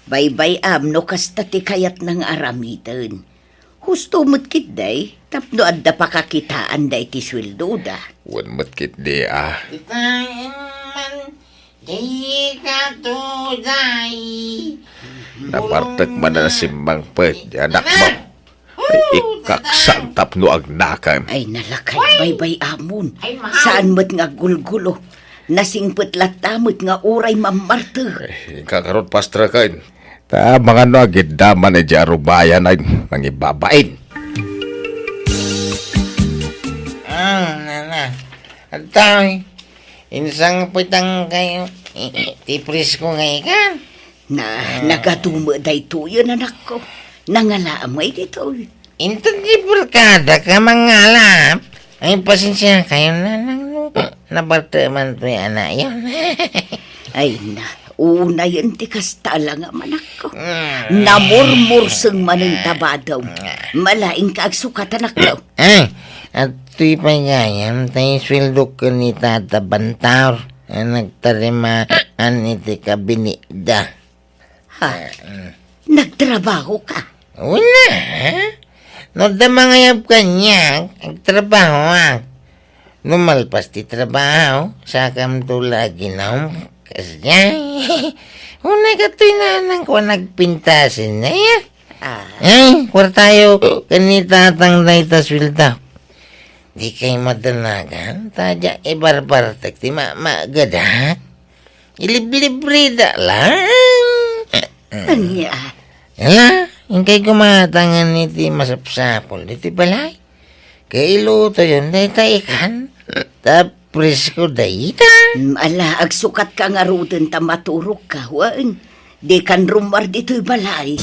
baybay-am no kasta ti kayatna nga aramiden. Husto met ketdi, tapno adda pakakitaanda iti sueldoda. Wen met ketdi, a. Ditaen man, di ka tuday. Nabartek man a nasimmangpet, di anakmo. Ay, ikaksan tapno agnakem. Ay, nalakay, baybay-amon. Ay, mahal. Saan met nga aggulgulo? Nasingpet latta met nga uray mammartek. Ay, inka ngarud, pastreken. Ta, amangan no agiddaman idiay arubayan a nangibabain. Ah, nana. Adtoy, insangpetan kayo ti presko nga ikan. Na, ah, nagatumo daytoyen, anakko. Nangalaam ngay ditoy. Inton ti barkada ka mangalap, ay, pasensiakayo, nanang, no nabartek man toy a nayon. Ay na, unayen ti kasta la nga manakko. Mm. Namurmurseng manen ta badom. Mm. Malaing ka agsukatan, anakko. Ay, adtoy pay gayam, tay sueldok ken ni Tata Bantaur a nagtarimaan iti kabinetda. Ha? Nagtrabaho ka? Wen a. No adda mangayab kaniak, agtrabahoak. No malpas ti trabaho, sakamto la aginom. Kasdiay. Unay katoy nanangko a nagpintasen na ya. Ah. Ay, kuartayo, ken ni tatang dayta sueldo. Dikay madanagan, ta diak ibarbartek ti ma-, maagadak. Iliblibrida lang. Ania? Ala, inkay gumatangan iti masapsapul ditoy balay. Kailutoyon dayta ikan. Ta presko dayta. Mm, ala, agsukatka ngaruden ta maturogka, wen. Dikan rummuar ditoy balay.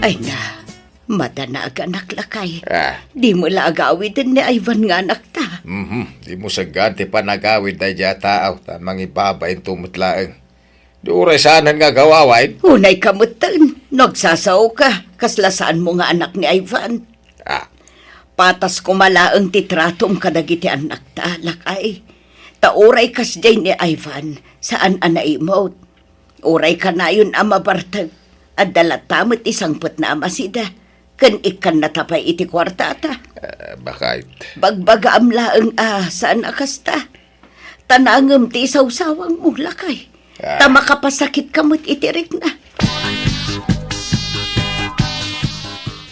Ay na, madanaganak lakay. Ah. Dimo la agawiden ni Ivan nga anakta. Mhm, dimo senggaan ti panagawid daydiay a tao, ta mangibabainto met laeng. Di uray saanen nga agaw-awayen? Unayka metten, no agsasaoka, kasla saanmo nga anak ni Ivan. Ah. Patas koma laeng ti tratom kadagiti annakta, lakay. Ta uray kasdiay ni Ivan, saan a naimut. Uray kanayon a mabartek, adda latta met ti sangpetna a masida, ken ikkannata pay iti kuartata. Ah, bakit? Bagbagaam laeng a saan a kasta. Ta nangem ti isawsawangmo, lakay. Ah. Ta makapasakitka met iti rikna.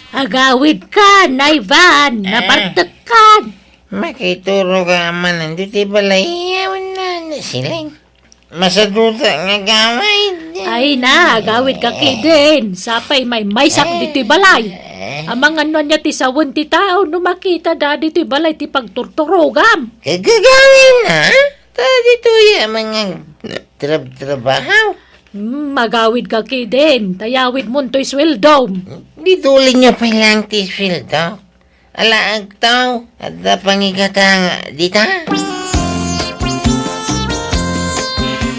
Agawidkan, Ivan, ah, nabartekkan. Makituroka manen ditoy balay, awan na, na siling. Masaduta nga agawid. Ay na, agawidka kidin. Sapay maymaysak ditoy balay. Amangan no ania ti sawen ti tao no makitada ditoy balay ti pagturturogam. Kagagawin na? Ta ditoy a mga trab-, trabaho. Hmm, magawidka kidin. Tayawidmon toy sweldom. Ditoy la pay lang ti sweldo. Ala, agtaw, adda pangigaka nga dita?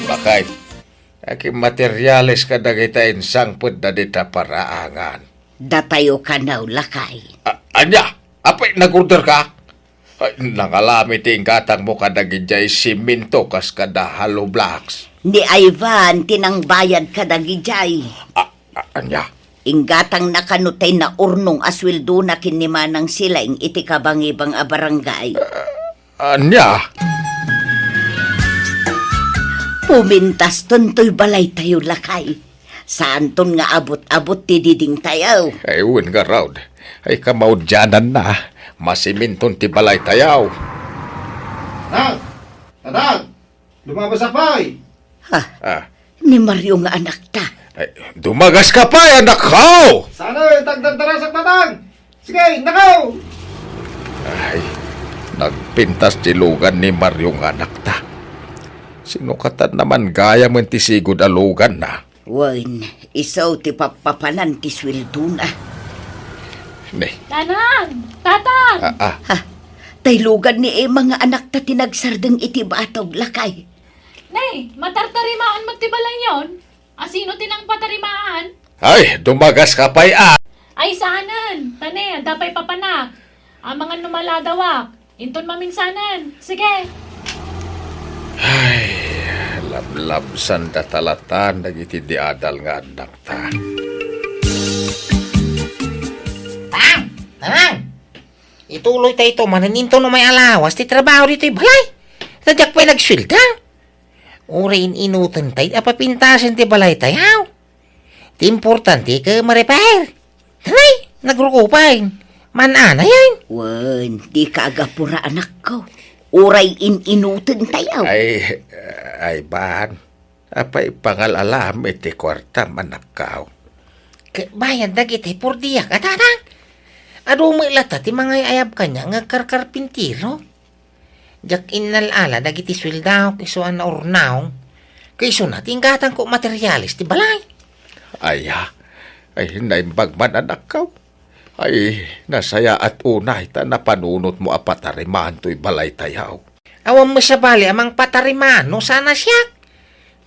Bakay, akin materyales kadagita insangpetda dita paraangan. Datayo kano, lakay. A-, ania? Apay, nag-order ka? Ay, nangalami ti inggatangmo kadagijay siminto kas kada hollow blocks. Ni Ivan ti nangbayad kadagijay. A-, a-, ania? Inggatangna kano tay naurnong a sueldona ken ni Manang Silaing iti kabangibang a barangay. Ah, ania? Pumintaston toy balaytayo, lakay. Saanton nga abut-abut ti didingtayo. Ay, wen ngarud. Ay, kamaudiananna. Masiminton ti balaytayo. Tatang! Tatang! Dumabasa pay! Ha? Ah. Ni Mario nga anakta. Ay, dumagas ka pay, anakko! Sana, tagdagdarasak, Tatang! Sige, nakaw! Ay, nagpintas ti lugan ni Mario nga anakta. Sino katan naman gayam ti sigud a luganna? Wen, isu ti pappapanan ti sueldona. Ne. Nanang! Tatang! Ah, ah. Ha? Tay lugan ni Emma nga anakta ti nagsardeng iti batog, lakay. Ne, matartarimaan met ti balayyon? Asino ti nangpatarimaan? Ay, dumagas ka pay, a. Ay, saanen. Ta ne, adda pay papanak. Amangan no maladawak. Inton maminsanen. Sige. Ay, lablabsanda talatan dagiti diadal nga annakta. Tang! Tang! Ituloyta ito manen inton umay alawas ti trabaho ditoy balay. Ta diak pay nagsuelda. Uray in-inutentayo a papintasen ti balaytayo. Ti importante ket ma-repair. Nay, nagruko pay. Man-anayan. Wen, dika agapura, anakko. Uray in-inutentayo. Ay, ay, ban. Apay pangal-alam iti kuartam, anakko? Ket bayad dagiti purdiak, a, Tatang. Adu met latta ti mangay-ayab kaniak nga agkarkarpintero. Diak innal-ala dagiti sueldaok isu a naurnaw, ket isuna ti inggatangko a materyales ti balay. Aya, ay, naimbag man, anakko. Ay, nasayaat unay ta napanunotmo a patarimaan toy balaytayo. Awan met sabali a mangpatarimaan no saan a siak.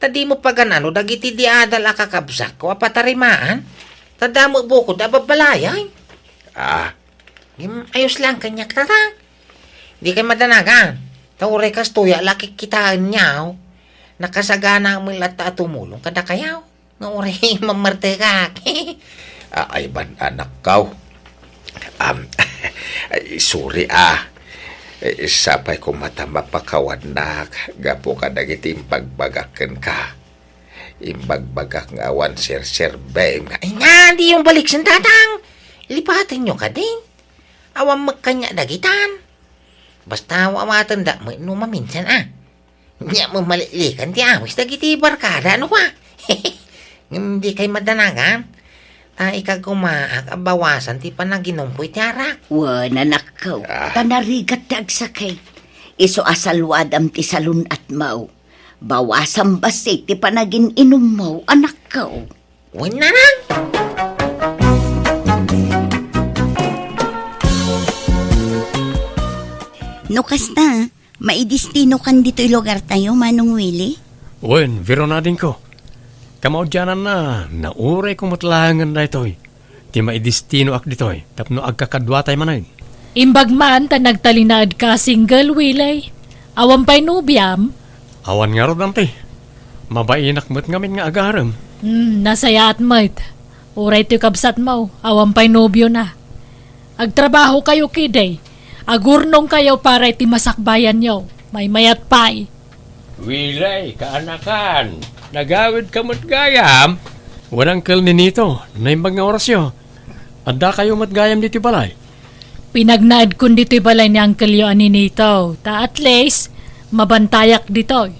Ta dimo pagan-ano dagiti diadal a kakabsatko a patarimaan. Ta damo bukod a babbalayay. Ah, Ngem ayos laeng kaniak, Tatang. Dikay madanagan. Ta uray kastoy a la kikkitaenyo, nakasaganaak met latta a tumulong kadakayo. Nga uray mammartekak. Ah, ay, ban, anakko. Am, ay, sorry, a. Eh, sapay koma ta mapakawannak gapu kadagiti imbagbagak kenka. Imbagbagak nga awan serserbem nga, "Ay nga, di yung balik sen tatang. Lipaten nyo kadin. Awan magkanya dagitan. Basta awaten da no maminsan, ah." Nya, mamalikan ti awis dagiti barkada, ano kwa? Ngem di kay madanagan. Ta ikagumaak a bawasan ti panaginumko iti arak. Wen, anakko, Ah. ta narigat ti agsakit. Isu a saluadam ti salun-atmo. Bawasam bassit ti panagin-inummo, anakko. Wen, nanang! No kasta, maidestinokan ditoy lugartayo, Manong Willie? Wen, Veron adingko. Kamaudiananna, naurayko met laengen daytoy. Ti maidestinoak ditoy, tapno agkakaduatay manen. Imbag man ta nagtalinaedka a single, Willie. Awan pay nobiam? Awan ngarud, anti. Mabainak met ngamin nga agarem. Hmm, nasayaat met. Uray toy kabsatmo, awan pay nobiona. Agtrabahokayo ketdi. Agurnongkayo para iti masakbayanyo. Maymayat pay. Willie, kaanakan, nagawidka met gayam? Wen, Uncle Ninito, naimbag nga orasyo. Addakayo met gayam ditoy balay? Pinagnaedkon ditoy balay ni Uncle-yo a Ninito, ta at least, mabantayak ditoy.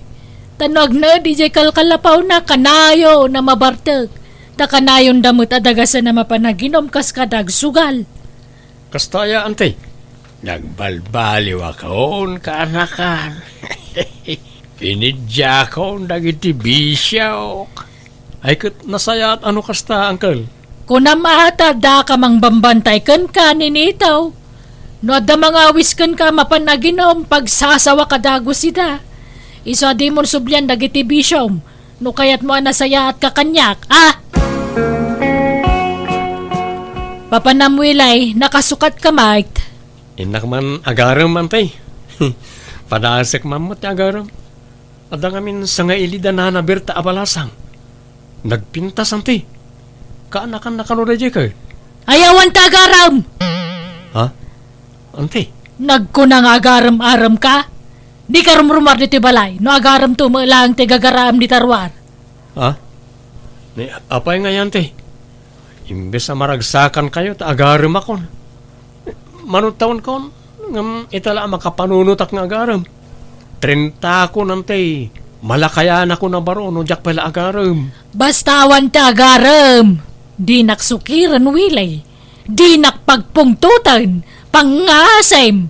Ta no agnaed idiay kalkalapawna, kanayon a mabartek. Ta kanayonda met a dagasen a mapanaginum kas kada agsugal. Kasta aya, anti. Nagbalbaliwakon, kaanakan. Inidiakon dagiti bisiok. Ay, ket nasayaat a no kasta, uncle. Kunam a ta addaka mangbambantay kenka, Ninito. No adda mangawis kenka a mapan aginum, pagsasawaka dagus ida. Isu a dimon sublian dagiti bisiom. No kayatmo a nasayaatka kaniak, a? Papanam, Willie, nakasukatka met. Innak man agarem, anti. Padasek man met ti agarem. Adda ngamin sangaili da nana Berta a balasang. Nagpintas, anti. Kaanakan nakano daydiay ket? Ay, awan ta agarem! Ha? Anti? Nagkuna nga agarem-aremka? Dika rumrumar ditoy balay, no agaremto met laeng ti gagaraem dita ruar. Ha? Ni, apay ngay, anti? Imbes a maragsakankayo, ta agaremakon. Manudtawenkon, ngem ita la a makapanunotak nga agarem. Trentakon, anti, malakayanakon a baro no diak pay la agarem. Basta awan ti agarem, dinak sukiren, Willie. Dinak pagpungtoten, pangngasem.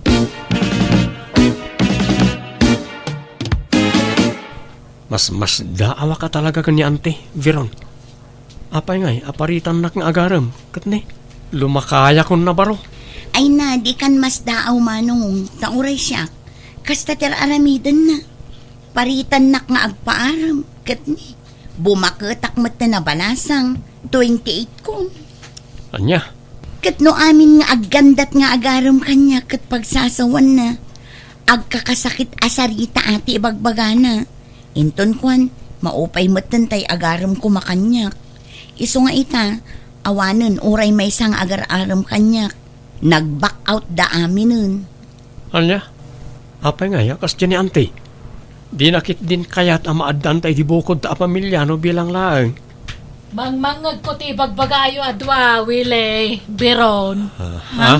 Masmasdaawaka talaga ken ni Anti, Veron. Apay ngay a paritannak nga agarem, ket ni, lumakayakon a baro. Ay na, dikan masdaaw, Manong, ta uray siak, kasta ti ar-aramidenna. Paritannak nga agpaarem, ket ni, bumaketak met ti nabalasang, twenty-eight kon. Ania? Ket no amin nga aggandat nga agarem kaniak ket pagsasawanna, agkakasakit a sarita ti ibagbagana. Inton kuan, maupay metten tay agarem koma kaniak. Isu nga ita, awanen uray maysa nga agar-arem kaniak. Nag-back out da aminen. Ania? Apay ngay a kasdiay ni Anti? Dina ketdin kayat a maaddanta iti bukod ta a pamilya no bilang laeng. Mangmangngegko ti ibagbagayo a dua, Willie, Biron. Ah, ha?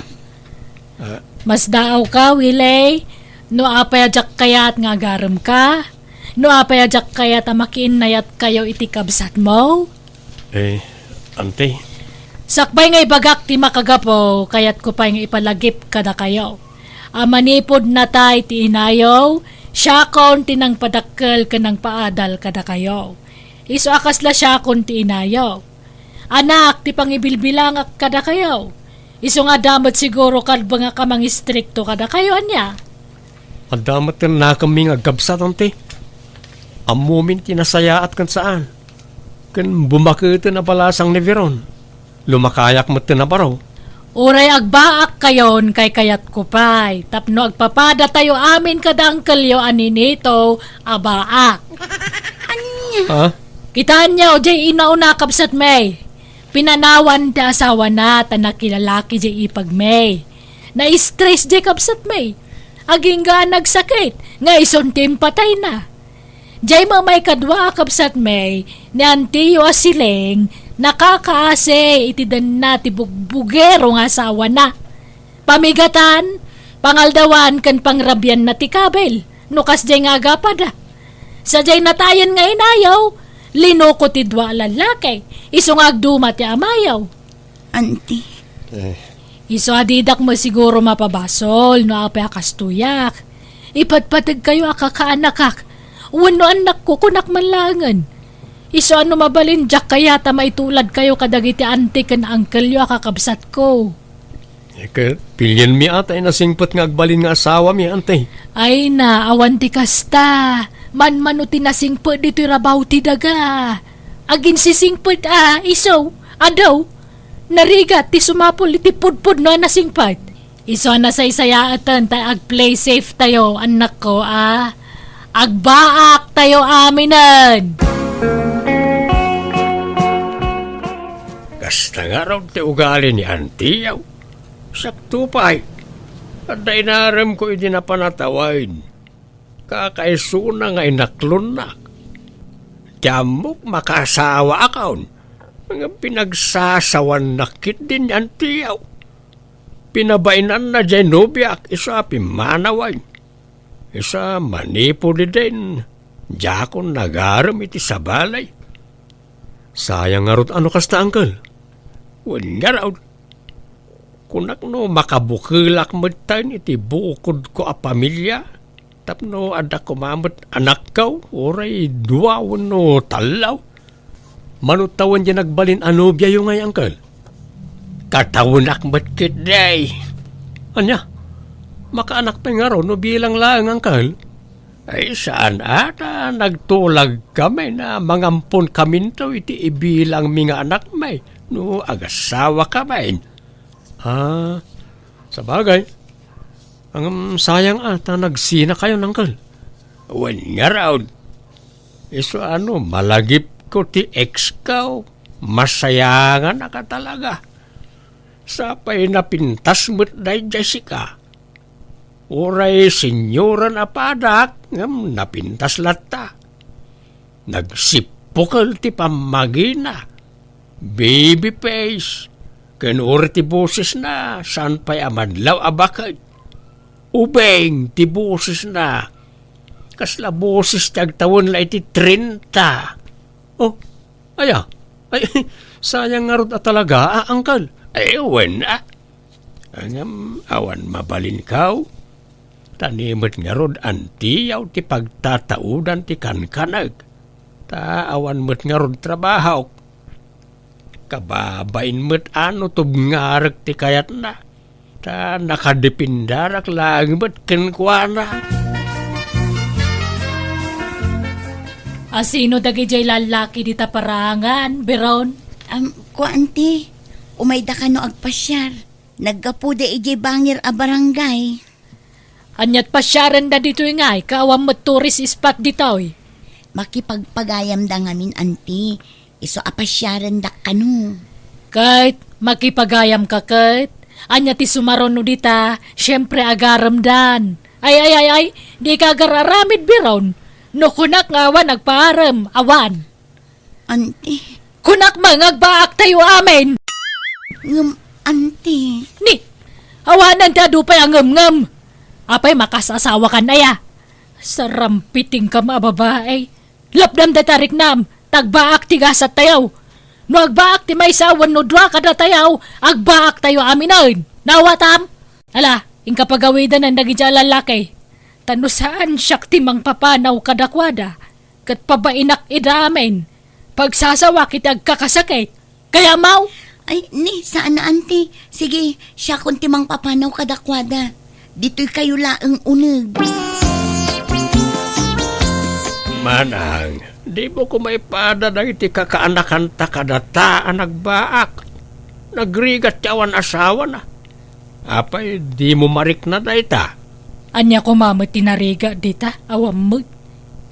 Ah. Masdaawka, Willie, no apay a diak kayat nga agaremka? No apay a diak kayat a makiinnayatkayo iti kabsatmo? Eh, Anti. Sakbay nga ibagak ti makagapu, kayatko pay nga ipalagip kadakayo a manipud natay ti inayo, siakon ti nangpadakkel ken nangpaadal kadakayo. Isu a kasla siakon ti inayo. Anak ti pangibilbilangak kadakayo. Isu nga adda met siguro kalbengak a mangistrikto kadakayo, ania? Adda met ti nakemmi nga agkabsat, Anti. Ammomin ti nasayaat ken saan. Ken bumaketen a balasang ni Veron. Lumakayak met ti nabaro. Uray agbaakkayon, kaykayatko pay, tapno agpapadatayo amin kada angkelyo a ninito a baak. Ania? Ha? Kitaenyo, diay inauna, kabsatmi. Pinanawan ti asawana ta nakilalaki diay ipagmi. Na-stress diay kabsatmi. Agingga a nagsakit nga isun ti impatayna. Jay met maikadua a kabsatmi ni Antiyo a Siling, nakakaasi iti denna ti bugbugero nga asawana. Pamigatan, pangaldawan ken pangrabianna ti kabil no kasdiay nga agapada. Sadiay natayen nga inayaw, linuko ti dua a lallaki, isu nga agduma ti amayaw. Auntie. Eh. Isu a didak met siguro mapabasol no apay a kastoyak. Ipatpategkayo a kakaanakak. Wenno annakko, kunak man laengen. Isu a no mabalin, diak kayat a maituladkayo kadagiti auntie ken uncleyo a kakabsatko. Eh, ket, pilienmi a ta inasingpet nga agbalin nga asawami, auntie. Ay na, awan ti kasta. Manmano ti nasingpet ditoy rabaw ti daga. Aginsisingpet a, isu, adu. Narigat ti sumapul iti pudpudno a nasingpet. Isu a nasaysayaatan ta ag-play safe tayo, annakko, a. Agbaak tayo aminen. Kasta ngarud ti ugali ni Antiyaw. Sakto pay, adda inaremko idi napan a tawen. Kakaisuna nga inaklonnak. Ti ammok, makaasawaakon. Nga pinagsasawannak ketdi ni Antiyaw. Pinabainanna diay nobiak isu a pimmanawen. Isu a manipud idin, diakon nagarem iti sabali. Sayang ngarud a no kasta, uncle. Wen ngarud. Kunak no makabukelak metten iti bukodko a pamilia, tapno adda koma met anakko, uray dua wenno tallo. Mano tawen diay nagbalin a nobiayo ngay, uncle? Katawenak met ketdi. Ania? Makaanak pay ngarud no bilang laeng, uncle? Ay, saan a ta nagtulagkami a mangamponkaminto iti ibilangmi nga anakmi no agasawakami. Ah, sabagay. Ngem sayang a ta nagsinakayon, uncle. Wen ngarud, isu a no malagipko ti exko, masayanganak a talaga. Sapay napintas met daydiay sika. Uray senioran a padak, ngem napintas latta. Nagsippukel ti pammagina. Baby face. Ken uray ti bosesna, saan pay a madlaw a baket. Ubing ti bosesna. Kasla boses ti agtawen la iti trenta. Oh, aya? Ay, sayang ngarud a talaga, a, uncle. Ay, wen, a. Ngem awan mabalinko. Ta ni met ngarud, antiyaw ti pagtataudan ti kankanek. Ta awan met ngarud trabahok. Kababain met a no tubngarek ti kayatna. Ta nakadepindarak laeng met kenkuana. A sino dagidiay lallaki dita parangan, Biron? Am, kua, anti, umayda kano agpasiar. Naggapuda idiay bangir a barangay. Ania't pasiarenda ditoy ngay, ket awan met tourist spot ditoy? Makipagpagayamda ngamin, anti. Isu a pasiarendak kano. Ket makipagayamka ket? Ania ti sumaruno dita? Siempre, agaremdan. Ay, ay, ay, ay, dika agar-aramid, Biron. No kunak nga awan agpaarem, awan. Anti. Kunak man nga agbaaktayo amin. Ngem, anti. Ni, awanen ti adu pay a ngemngem. Apay, makaasawakan aya? Sarampitingkam a babai. Lapdam dayta riknam, ta agbaak ti gasattayo. No agbaak ti maysa wenno dua kadatayo, agbaaktayo aminen. Nawatam? Ala, inka pagawidanen dagidiay a lallaki. Ta no saan siak ti mangpapanaw kadakuada, ket pabainak ida amin, pagsasawak iti agkakasakit. Kayamaw? Ay, ni, saan a, anti. Sige, siakon ti mangpapanaw kadakuada. Ditoy kayo laeng uneg. Manang, dimo koma ipada dagiti kakaanakanta kadata a nagbaak. Nagrigat ti awan asawana. Apay, dimo marikna dayta? Ania koma met ti narigat dita? Awan met.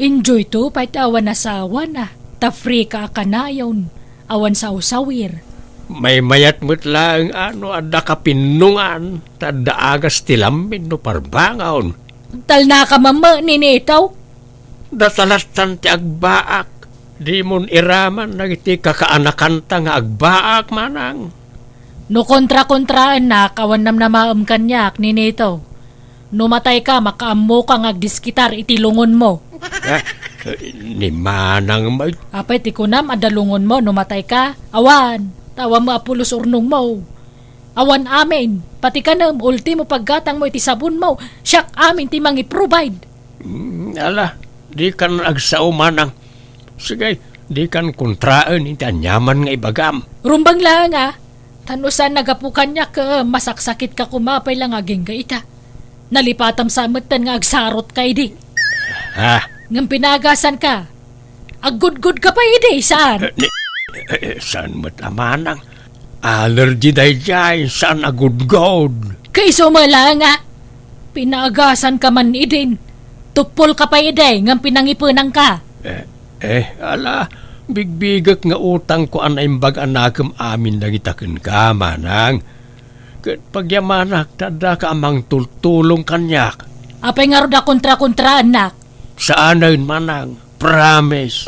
Enjoy to pay ti awan asawana. Ta free ka a kanayon. Awan sawsawir. Maymayat met laeng a no adda kapinnongan, ta adda agas ti lammin no parbangon. Talnaka mamma, Ninito. Datalattan ti agbaak. Dimon iraman dagiti kakaanakanta nga agbaak, manang. No kontra-kontraennak, awan namnamaem kaniak, Ninito. No matayka, makaammoka nga agdiskitar iti lungonmo. Ah, ni manang may... Apay ti kunam, adda lungonmo no matayka? Awan, ta awan mo a pulos urnongmo. Awan amin, pati kanem, ultimo paggatangmo iti sabonmo, siak amin ti mangi-provide. Mm, ala, dikan agsao, manang. Sige, dikan kontraen iti aniaman nga ibagam. Rumbeng laeng, a. Tan usan nagapu kaniak, eh, masaksakitka koma pay la nga agingga ita. Nalipatam sa metten nga agsarotka idi. Ah. Ngem pinagasanka. Aggudgudka pay idi, saan? Eh, ni-, eh, eh, saan met a manang? Allergy daydiay, saan a gudgod. Kaiso met laeng, a. Pinagasanka man idin. Tuppolka pay idi, ngem pinangipenanka. Eh, eh, ala, bigbigek nga utangko a naimbag a nakem amin dagita kenka, manang. Ket pagyamanak ta addaka a mangtultulong kaniak. Apay ngarud a kontra-kontraannak? Saanen, manang. Promise.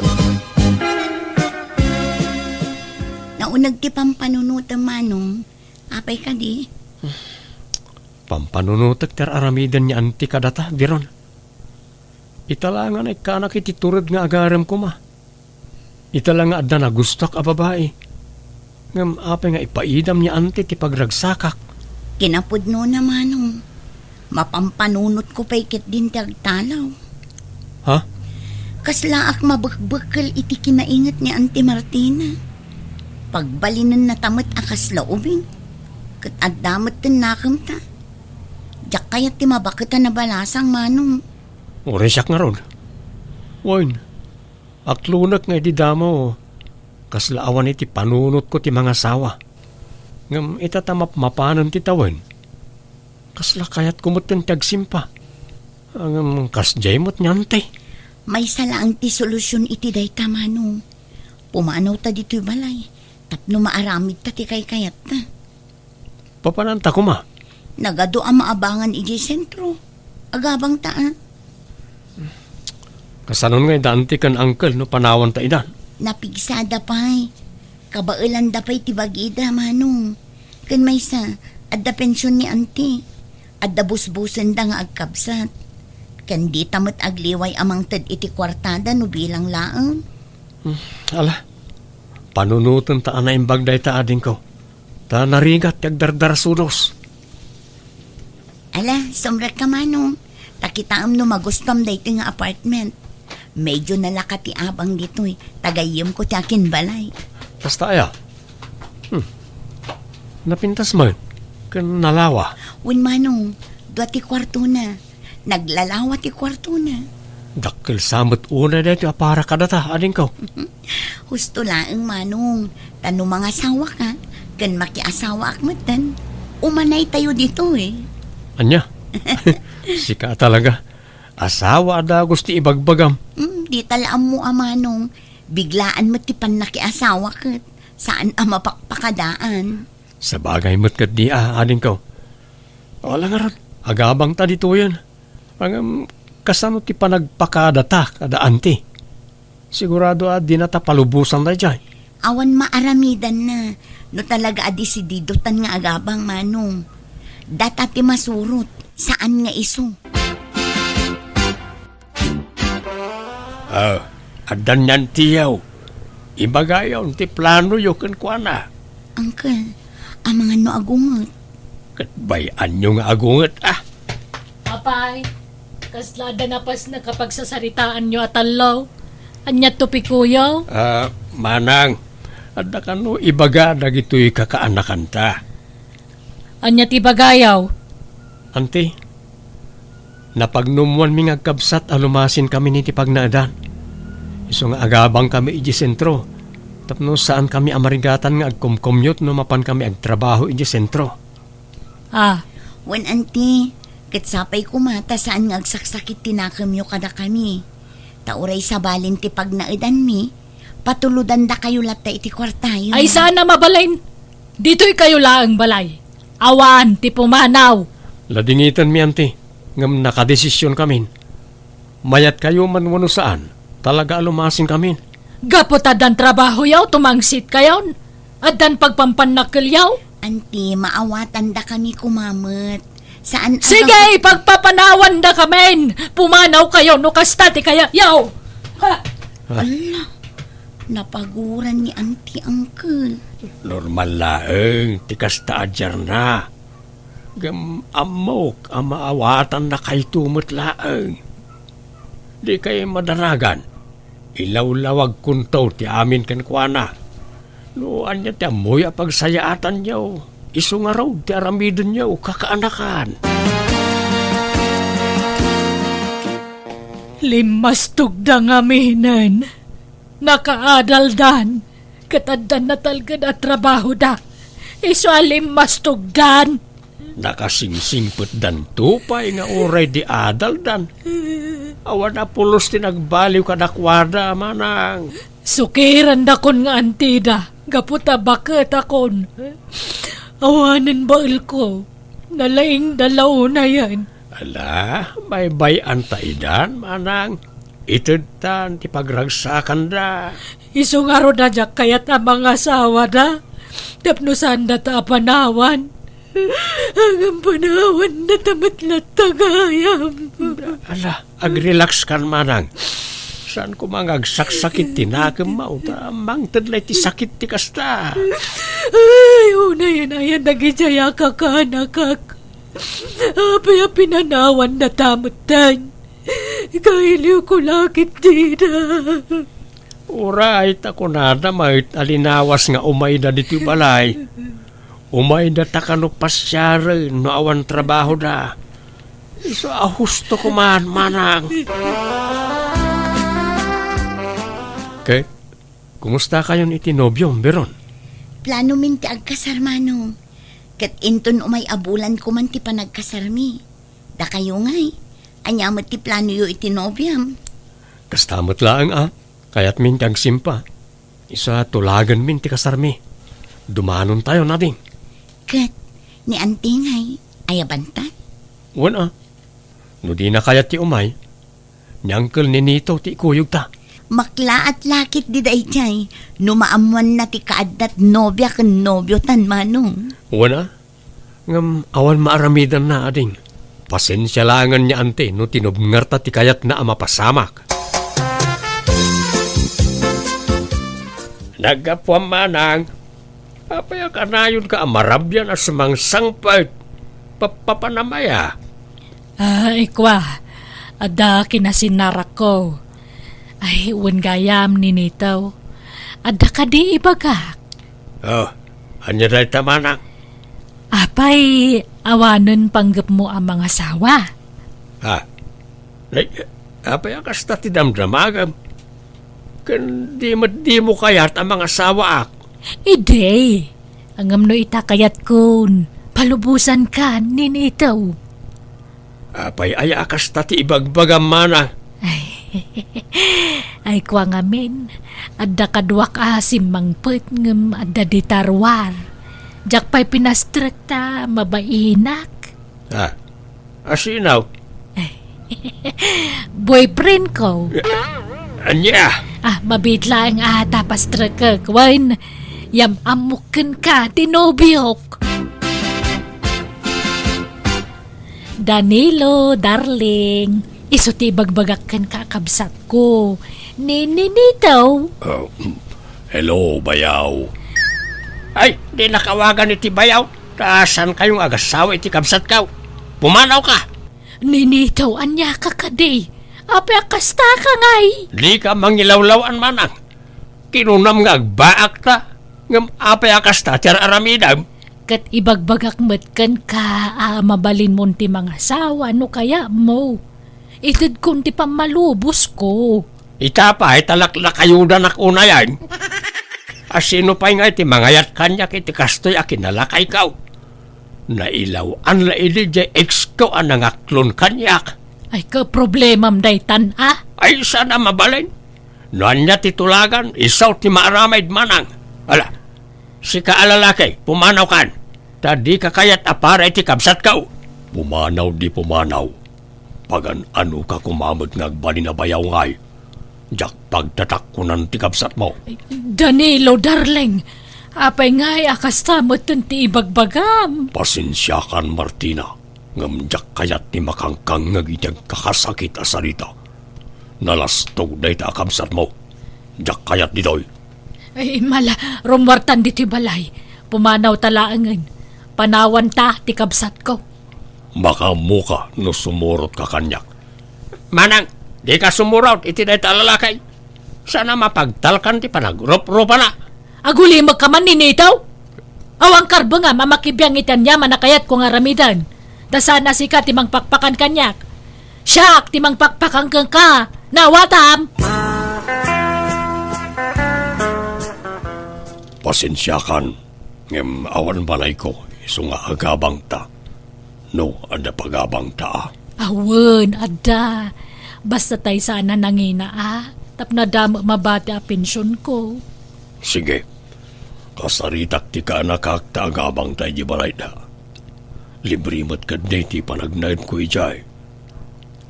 Nauneg ti pampanunotem, manong. Apay kadi? Pampanunotek ti ar-aramiden ni anti kadata, Biron. Ita la nga naikkanak iti tured nga agarem koma. Ita la nga adda nagustuak a babai. Ngem apay nga ipaidam ni anti ti pagragsakak? Kinapudnona, manong. Mapampanunotko pay ketdin ti agtalaw. Ha? Kaslaak mabekbekel iti kinainget ni Auntie Martina. Pagbalinennata met a kasla ubing. Ket adda met ti nakemta. Diak kayat ti mabaket a nabalasang, manong. Uray siak ngarud. Wen, aklonek nga idi damo, kasla awan iti panunotko ti mangasawa. Ngem ita ta mapmapanen ti tawen, kasla kayatko metten ti agsimpa. Ngem kasdiay met ni anti. Maysa laeng ti solusion iti dayta, manong. Pumanawta ditoy balay tapno maaramidta ti kaykayatta. Papananta koma? Nagadu a maabangan idiay sentro. Agabangta, a. Kasanon nga ida anti ken uncle no panawanta idan? Napigsada pay. Kabaelanda pay ti bagida, manong. Ken maysa, adda pension ni anti. Adda busbusenda nga agkabsat. Ken dita met agliway a mangted iti kuartada no bilang laeng. Hmm, ala. Panunotenta a naimbag dayta, adingko. Ta narigat ti agdardarasudos. Ala, sumrekka, manong. Ta kitaem no magustuam daytoy nga apartment. Medyo nalaka ti abang ditoy. Ta gayyemko ti akinbalay. Kasta aya? Hmm. Napintas man. Ken nalawa. Wen, manong. Dua ti kuartona. Naglalawa ti kuartona. Dakkel sa met unay daytoy a para kadata, adingko. Husto laeng, manong. Ta no mangasawaka, ken makiasawaak metten, umanaytayo ditoy. Ania? Sika talaga. Asawa a dagus ti ibagbagam. Hmm, dita la ammo a, manong. Biglaan met ti pannakiasawa ket saan a mapakpakadaan. Sabagay met ketdi a, adingko. Wala ngarud, agabangta ditoyen. Ngem, kasano ti panagpakadata kada anti? Sigurado a dinata palubosan daydiay. Awan maaramidanna no talaga a desididotan nga agabang, manong. Data ti masurot, saan nga isu. Ah, addan ni antiyo. Ibagayo ti planoyo kenkuana. Uncle, amangan no agunget. Ket bay-anyo nga agunget, a. Apay, kasla adda napasnek a pagsasaritaanyo a tallo? Ania topikoyo? Ah, manang, adda kano ibaga dagitoy kakaanakanta? Ania ti ibagayo? Anti, napagnumoanmi nga agkabsat a lumasinkami iti pagnaedan. Isu nga agabangkami idiay sentro, tapno saankami a marigatan nga agkomkommute no mapankami agtrabaho idiay sentro. Ah. Wen, anti, ket sapay koma ta saan nga agsaksakit ti nakemyo kadakami. Ta uray sabalen ti pagnaedanmi, patulodandakayo latta iti kuartayo. Ay, saan a mabalin? Ditoykayo laeng balay. Awan ti pumanaw. Ladingitenmi, anti. Ngem nakadesisionkamin. Mayatkayo man wenno saan, talaga a lumasinkamin. Gapu ta addan trabahoyo, tumangsitkayon. Addan pagpampannakelyo. Anti, maawatandakami koma met. Saan a Sige, gapu- pagpapanawandakamin! Pumanawkayo no kasta ti kayatyo! Ha? Ah. Ala, napaguran ni Anti, Uncle. Normal laeng ti kasta a diarna. Ngem ammok a maawatannakayto met laeng. Dikay madaragan. Ilawlawagkonto ti amin kenkuana. No ania ti ammoyo a pagsayaatanyo, isu ngarud ti aramidenyo, kakaanakan. Limmastogda ngaminen. Nakaadaldan, ket adda natalged a trabahoda. Isu a limmastogdan. Nakasingsingpetdanto pay nga uray di adaldan. Awan a pulos ti nagbaliw kadakuada, manang. Sukirandakon nga antida, gapu ta baketakon. Awanen baelko, nalaingda la unayen. Ala, baybay-anta idan, manang. Itedtan ti pagragsakanda. Isu ngarud a diak kayat a mangasawada, tapno saandata a panawan. Ngem panawandata met latta gayam. Ala, agrelaxkan, manang. Saan koma nga agsaksakit ti nakemmo, ta mangted la iti sakit ti kasta. Ay, unayen aya dagidiay a kakaanakak. Apay a pinanawandata metten? Kailiwko la ketdida. Uray ta kunada met a linawas nga umayda ditoy balay. Umaydata kano pasiaren no awan trabahoda. Isu a husto koma, manang. Ket, kumustakayon iti nobiom, Beron? Planomin ti agkasar, manong. Ket inton umay a bulan koman ti panagkasarmi. Dakayo ngay, ania met ti planoyo iti nobiam? Kasta met laeng a, kayatmin ti agsimpa. Isu a tulaganmin ti kasarmi. Dumanontayon, ading. Ket ni Anti ngay, ayabanta? Wen a, no dina kayat ti umay, ni Uncle Ninito ti ikuyogta. Maklaat la ketdi daydiay, no maammoanna ti kaaddat nobia ken nobio tan, manong. Wen a, ngem awan maaramidanna, ading. Pasensia laengen ni Anti no tinubngerta ti kayatna a mapasamak. Naggapuam, manang. Apay a kanayonka a marabian a sumangsangpet? Pappapanam aya? Ay, kua, adda kinasinarakko. Ay, wen gayam, Ninito. Adda kadi ibagak? Oh, ania dayta, manang? Apay, awanen panggepmo a mangasawa? Ha? Nay, apay a kasta ti damdamagam? Ken di met dimo kayat a mangasawaak? Idi, ngem no ita kayatkon, palubosankan, Ninito. Apay aya a kasta ti ibagbagam, manang? Ay, ay, kua ngamin, adda kaduak a simmangpet ngem adda dita ruar. Diak pay pinastrek ta mabainak. Ah, asino? Boyfriend ko. Ania? Ah, mabiit laeng a ta pastrekek. Wen, yam-ammok kenka ti nobiok. Danilo, darling, isu ti ibagbagak kenka a kabsatko. Ni Ninito. Oh, hello, bayaw. Ay, di nakawagan iti bayaw. Ta saan kayo nga agasawa iti kabsatko? Pumanawka. Ninito, ania ka kadi? Apay a kasta ka ngay? Dika mangilawlaw-an, manang. Kinunam nga agbaakta, ngem apay a kasta ti ar-aramidem? Ket ibagbagak met kenka a mabalinmon ti mangasawa no kayatmo. Itedkon ti pammalubosko. Ita pay ta laklakayodanak unayen. Asino pay ngay ti mangayat kaniak iti kastoy a kinalakayko? Nailaw-an la idi diay ex ko a nangaklon kaniak. Ay, kaproblemam daytan a? Ay, saan a mabalin? No ania ti tulagan, isu ti maaramid, manang. Ala, sika a lalaki, pumanawkan. Ta dika kayat a para iti kabsatko. Pumanaw di pumanaw. Pagan-anoka koma met nga agbalin a bayaw ngay? Diak pagtatakkonan ti kabsatmo. Danilo, darling, apay ngay a kasta metten ti ibagbagam? Pasensiakan, Martina, ngem diak kayat ti makangkangngeg iti agkakasakit a sarita. Nalastog dayta a kabsatmo. Diak kayat ditoy. Ay, mala, rummuartan ditoy balay. Pumanawta laengen. Panawanta ti kabsatko. Makaammoka no sumurotka kaniak. Manang, dika sumurot iti dayta a lalaki. Saan a mapagtalkan ti panagrupropana. Agulimekka man, Ninito? Awan karbengam a makibiang iti aniaman a kayatko nga aramiden. Ta saan a sika ti mangpakpakan kaniak. Siak ti mangpakpakan kenka. Naawatam? Pasensiakan, ngem awan balayko, isu nga agabangta. No, adda pagabangta a. Awan, adda. Basta tay saan a nangina a. Tapno adda met mabati a pensionko. Sige. Kasaritak ti kaanakak ta agabangta iti balayda. Libre met ketdi ti panagnaedko idiay.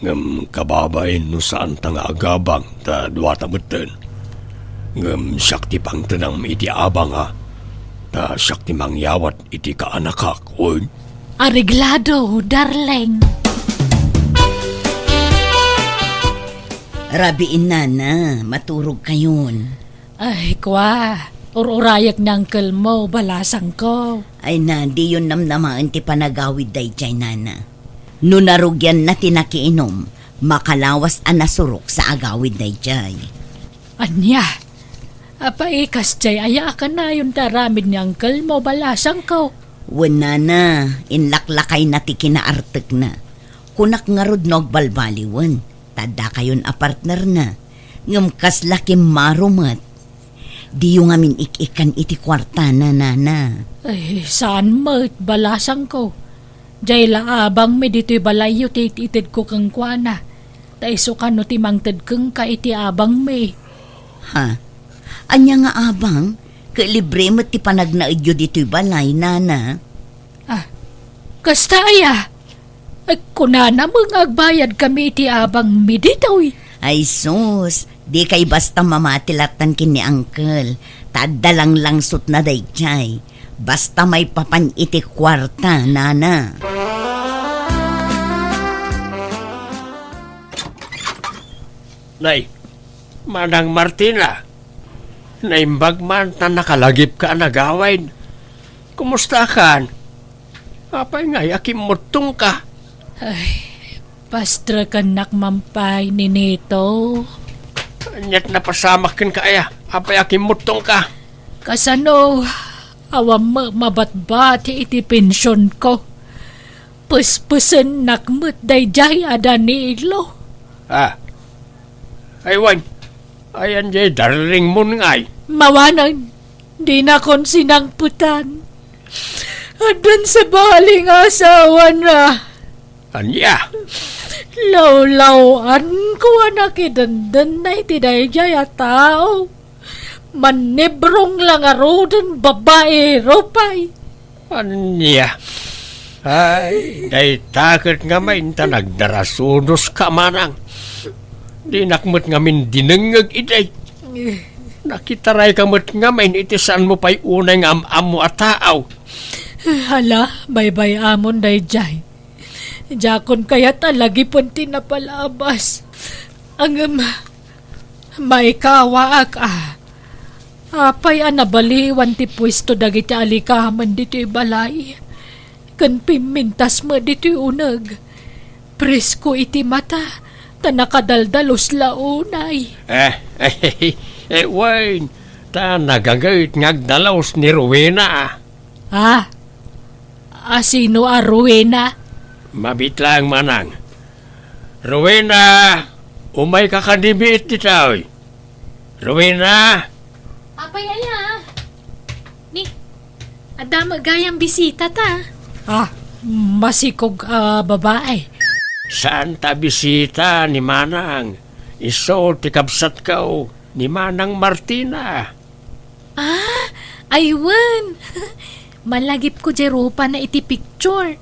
Ngem kababain no saanta nga agabang ta duata metten. Ngem siak ti pangtedam iti abang a, ta siak ti mangyawat iti kaanakak, wen? Areglado, darling. Rabii, nana, maturogkayon. Ay, kua, ur-urayek ni uncle mo, balasangko. Ay na, diyon namnamaen ti panagawid daydiay, nana. No narugianna ti nakiinom, makalawas a nasurok sa agawid daydiay. Ania? Apay, kasdiay aya a kanayon ti aramid ni uncle mo, balasangko? Wen, nana, inlaklakayna ti kinaartekna. Kunak ngarud no agbalbaliwen, ta addakayon a partnerna. Ngem kasla kimmaro met. Diyo ngamin ik-ikkan iti kuartana, nana. Ay, saan met, balasangko. Diay la abangmi ditoy balayyo ti it-itedko kenkuana. Ta isu kano ti mangted kenka iti abangmi. Ha? Ania nga abang? Ket libre met ti panagnaedyo ditoy balay, nana. Ah, kasta aya? Ay, kunana met nga agbayadkami iti abangmi ditoy. Ay sus, dikay basta mamati lattan ken ni uncle, ta adda langlangsotna daydiay. Basta maipapan iti kuarta, nana. Nay, Manang Martina, naimbag man ta nakalagipka a nagawid. Kumustakan? Apay ngay a kimmuttongka? Ay, pastrekennak man pay, Ninito. Ania't napasamak kenka aya? Apay a kimmuttongka? Kasano, awan met mabatbati iti pensionko. Pespesennak met daydiay a Danilo. Ah, ay wen, ayan jay darlingmon ngay? Mawanen, dinakon sinangpetan. Addan sabali nga asawana. Ania? Lawlaw-anko a nakidendennay ti daydiay a tao. Mannibrong la ngaruden, babaero pay. Ania? Ay, dayta ket ngamin ta nagdarasunoska, manang. Dinak met ngamin dinengngeg idi. Nakitarayka met ngamin iti saanmo pay unay nga am-ammo a tao. Hala, baybay-amon daydiay. Diakon kayat a lagipen ti napalabas. Ngem, maikawaak a. Apay a nabaliwan ti puesto dagiti alikamen ditoy balay? Ken pimmintas met ditoy uneg. Presko iti mata, ta nakadaldalus la unay. Eh, eh, eh, wen, ta nagagayt nga agdalus ni Rowena. Ah, a sino a Rowena? Mabit laeng, manang. Rowena, umayka kadi biit ditoy. Rowena! Apay aya? Ni, adda met gayam bisita ta. Ah, masikog a babae. Saan ta bisita ni manang? Isu ti kabsatko, ni Manang Martina. Ah, ay wen. Malagipko jay rupana iti picture.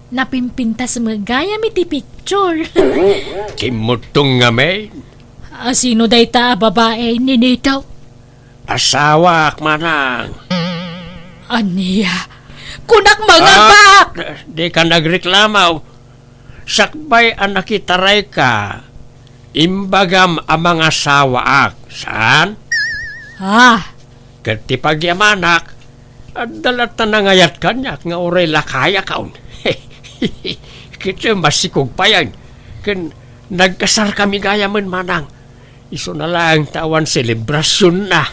Napimpintas met gayam iti picture. Kimmutong ngamin. A, sino dayta a babai, Ninito? Asawaak, manang. Ania? Kunak, mangabak! Ah, di ka nagreklamo. Sakbay a nakitarayka, imbagam a mangasawaak, saan? Ah. Ket ti pagyamanak, adda latta nangayat kaniak nga uray lakayakon. Ket masikog payen, ken nagkasarkami gayamen, manang. Isuna laeng ta awan selebrasionna.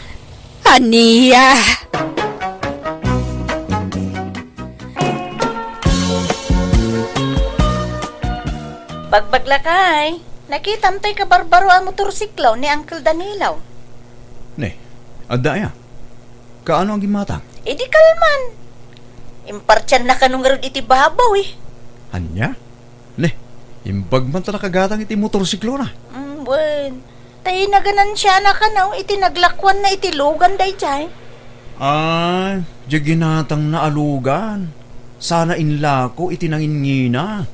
Ania? Bagbag, lakay, nakitam toy kabarbaro a motorsiklo ni Uncle Danilo. Ne, adda aya? Kaano a gimmatang? Idi kalman. Impartianna kano ngarud iti babaw, eh. Ania? Ne, imbag man ta nakagatang iti motorsiklona. Mm, wen. Ta inaganansiana kano iti naglakuanna iti lugan daydiay. Ah, diay ginatangna a lugan. Sana inlako iti nanginngina.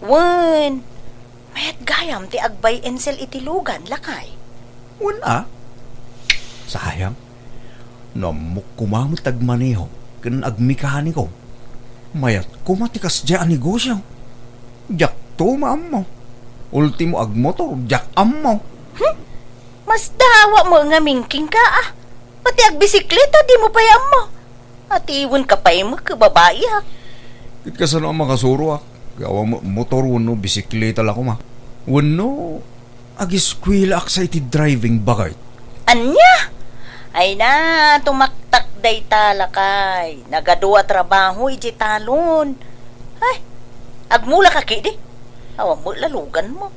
Wen. Mayat gayam ti agbay-insel iti lugan, lakay. Wen a? Sayang. No ammok koma met agmaneho ken agmekaniko, mayat koma ti kasdiay a negosio. Diakto maammo. Ultimo agmotor, diak ammo. Hmm? Masdawa mo ngamin kenka, ah. Pati agbisikleta, di mo pay ammo. Atiwenka pay met ket babaiak. Ket kasano a makasuroak? Awan mo-, motor wenno bisikleta la koma. Wenno agiskuelaak sa iti driving, baket? Ania? Ay na, tumaktak dayta, lakay. Nagadu a trabaho idiay talon. Ay, agmulaka ketdi. Awan met la luganmo.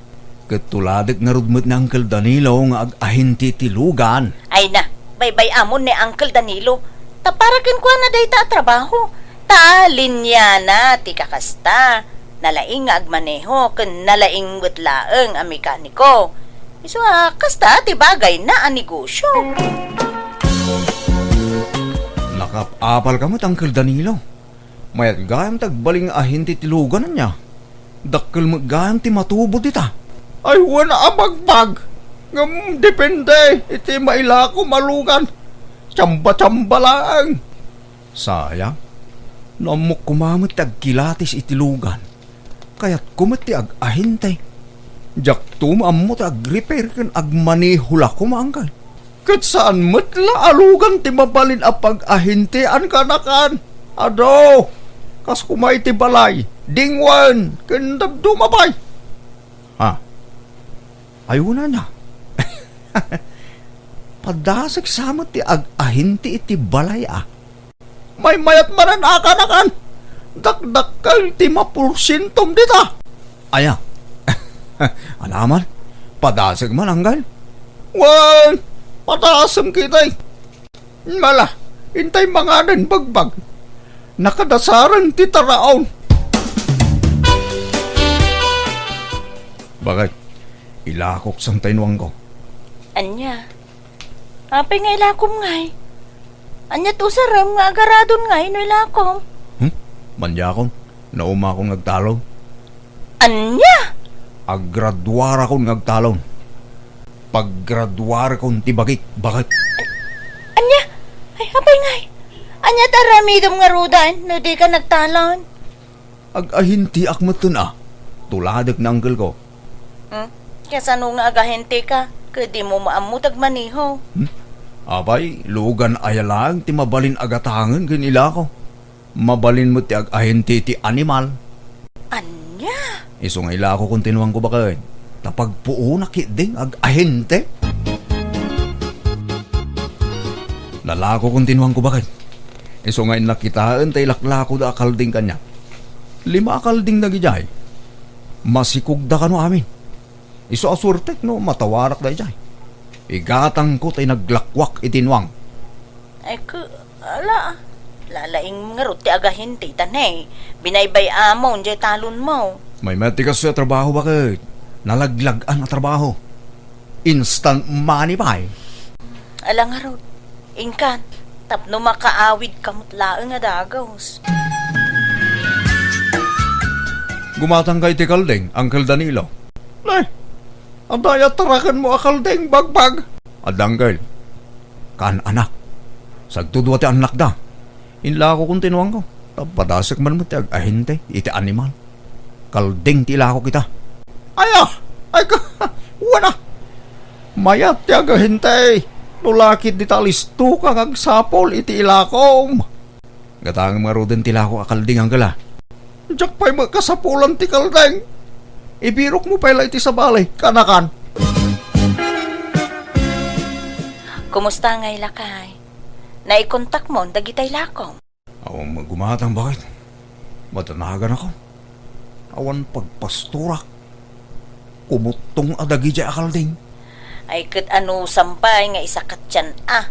Ket tuladek ngarud met ni Uncle Danilo nga ag-ahente iti lugan. Ay na, baybay-amon ni Uncle Danilo. Ta para kenkuana dayta a trabaho. Ta linyana ti kakasta. Nalaing nga agmaneho ken nalaing met laeng a mekaniko. Isu a, kasta ti bagayna a negosio. Nakap-apalka met, Uncle Danilo. Mayat gayam ti agbalin nga ahente ti lugan, ania? Dakkel met gayam ti matubo dita. Ay, wen a bagbag. Ngem depende iti mailakom a lugan. Tsamba-tsamba laeng. Sayang. No ammok koma met ti agkilatis iti lugan, kayatko met ti ag-ahente. Diakto maammo ti ag-repair ken agmaneho la koma, Uncle. Ket saan met la a lugan ti mabalin a pag-ahentean kanakan. Adu, kas koma iti balay, dingwen, ken dadduma pay. Ha? Ay, wen a. Padasek sa met ti ag-ahente iti balay a. Maymayat manen a kanakan. Dakdakkel ti maporsientom dita. Aya. Anaman, padasek man, Uncle? Wen, padasem ketdi. Mala, intay manganen, bagbag. Nakadasaren ti taraon. Baket, ilakok sa innuangko. Ania? Apay nga ilakom ngay? Ania ti usarem nga agaradon ngay no ilakom? Hmm? Maniakon, naumakon nga agtalon. Ania? Agraduarakon nga agtalon. Paggraduarakon ti bagik, baket. Ania? Ay, apay ngay? Ania ti aramidem ngaruden no dika nagtalon? Ag-ahenteak metten a. Tuladek ni uncle ko. Hmm? Kasano nga agahenteka? Ket dimo maammo ti agmaneho. Hmm? Apay, lugan aya laeng ti mabalin a gatangen ken ilako. Mabalin met ti ag-ahente iti animal. Ania? Isu nga ilako kon tinuangko baket. Ta pagpuonak ketdin ag-ahente. Nalako kon tinuangko baket. Isu nga innak kitaen ta ilaklakoda a kalding kaniak. Lima a kalding dagidiay. Masikogda kano amin. Isu a suertek no matawarak daydiay. Igatangko ta inaglakoak iti nuang. Ay, ku-, ala, lalaing ngarud ti agahente ita ne. Binaybay-amon diay talonmo. Maymayat ti kastoy a trabaho baket. Nalaglag-an a trabaho. Instant money pay. Ala ngarud. Inkan, tapno makaawidka met laeng a dagus. Gumatangka iti kalding, Uncle Danilo. Nay, adda aya tarakenmo a kalding, Bagbag? Adda, Uncle. Kaan-anak. Sagdudua ti annakda. Inlakokon ti nuangko. Ta padasek man met ti ag-ahente iti animal. Kalding ti ilakok ita. Aya! Ay ka! Wana! Mayat ti ag-ahente! No lakit dita listo ka nga agsapul iti ilakom! Gatangem ngaruden ti ilakok a kalding, Uncle, a. Diak pay met kasapulan ti kalding. Ibirokmo pay la iti sabali, kanakan. Kumusta ngay, lakay? Naikontakmon dagiti ilakom? Awan met gumatang, baket. Madanaganakon. Awan pagpasturak. Kumuttong a dagidiay a kalding. Ay, ket anusam pay nga isakatyan a.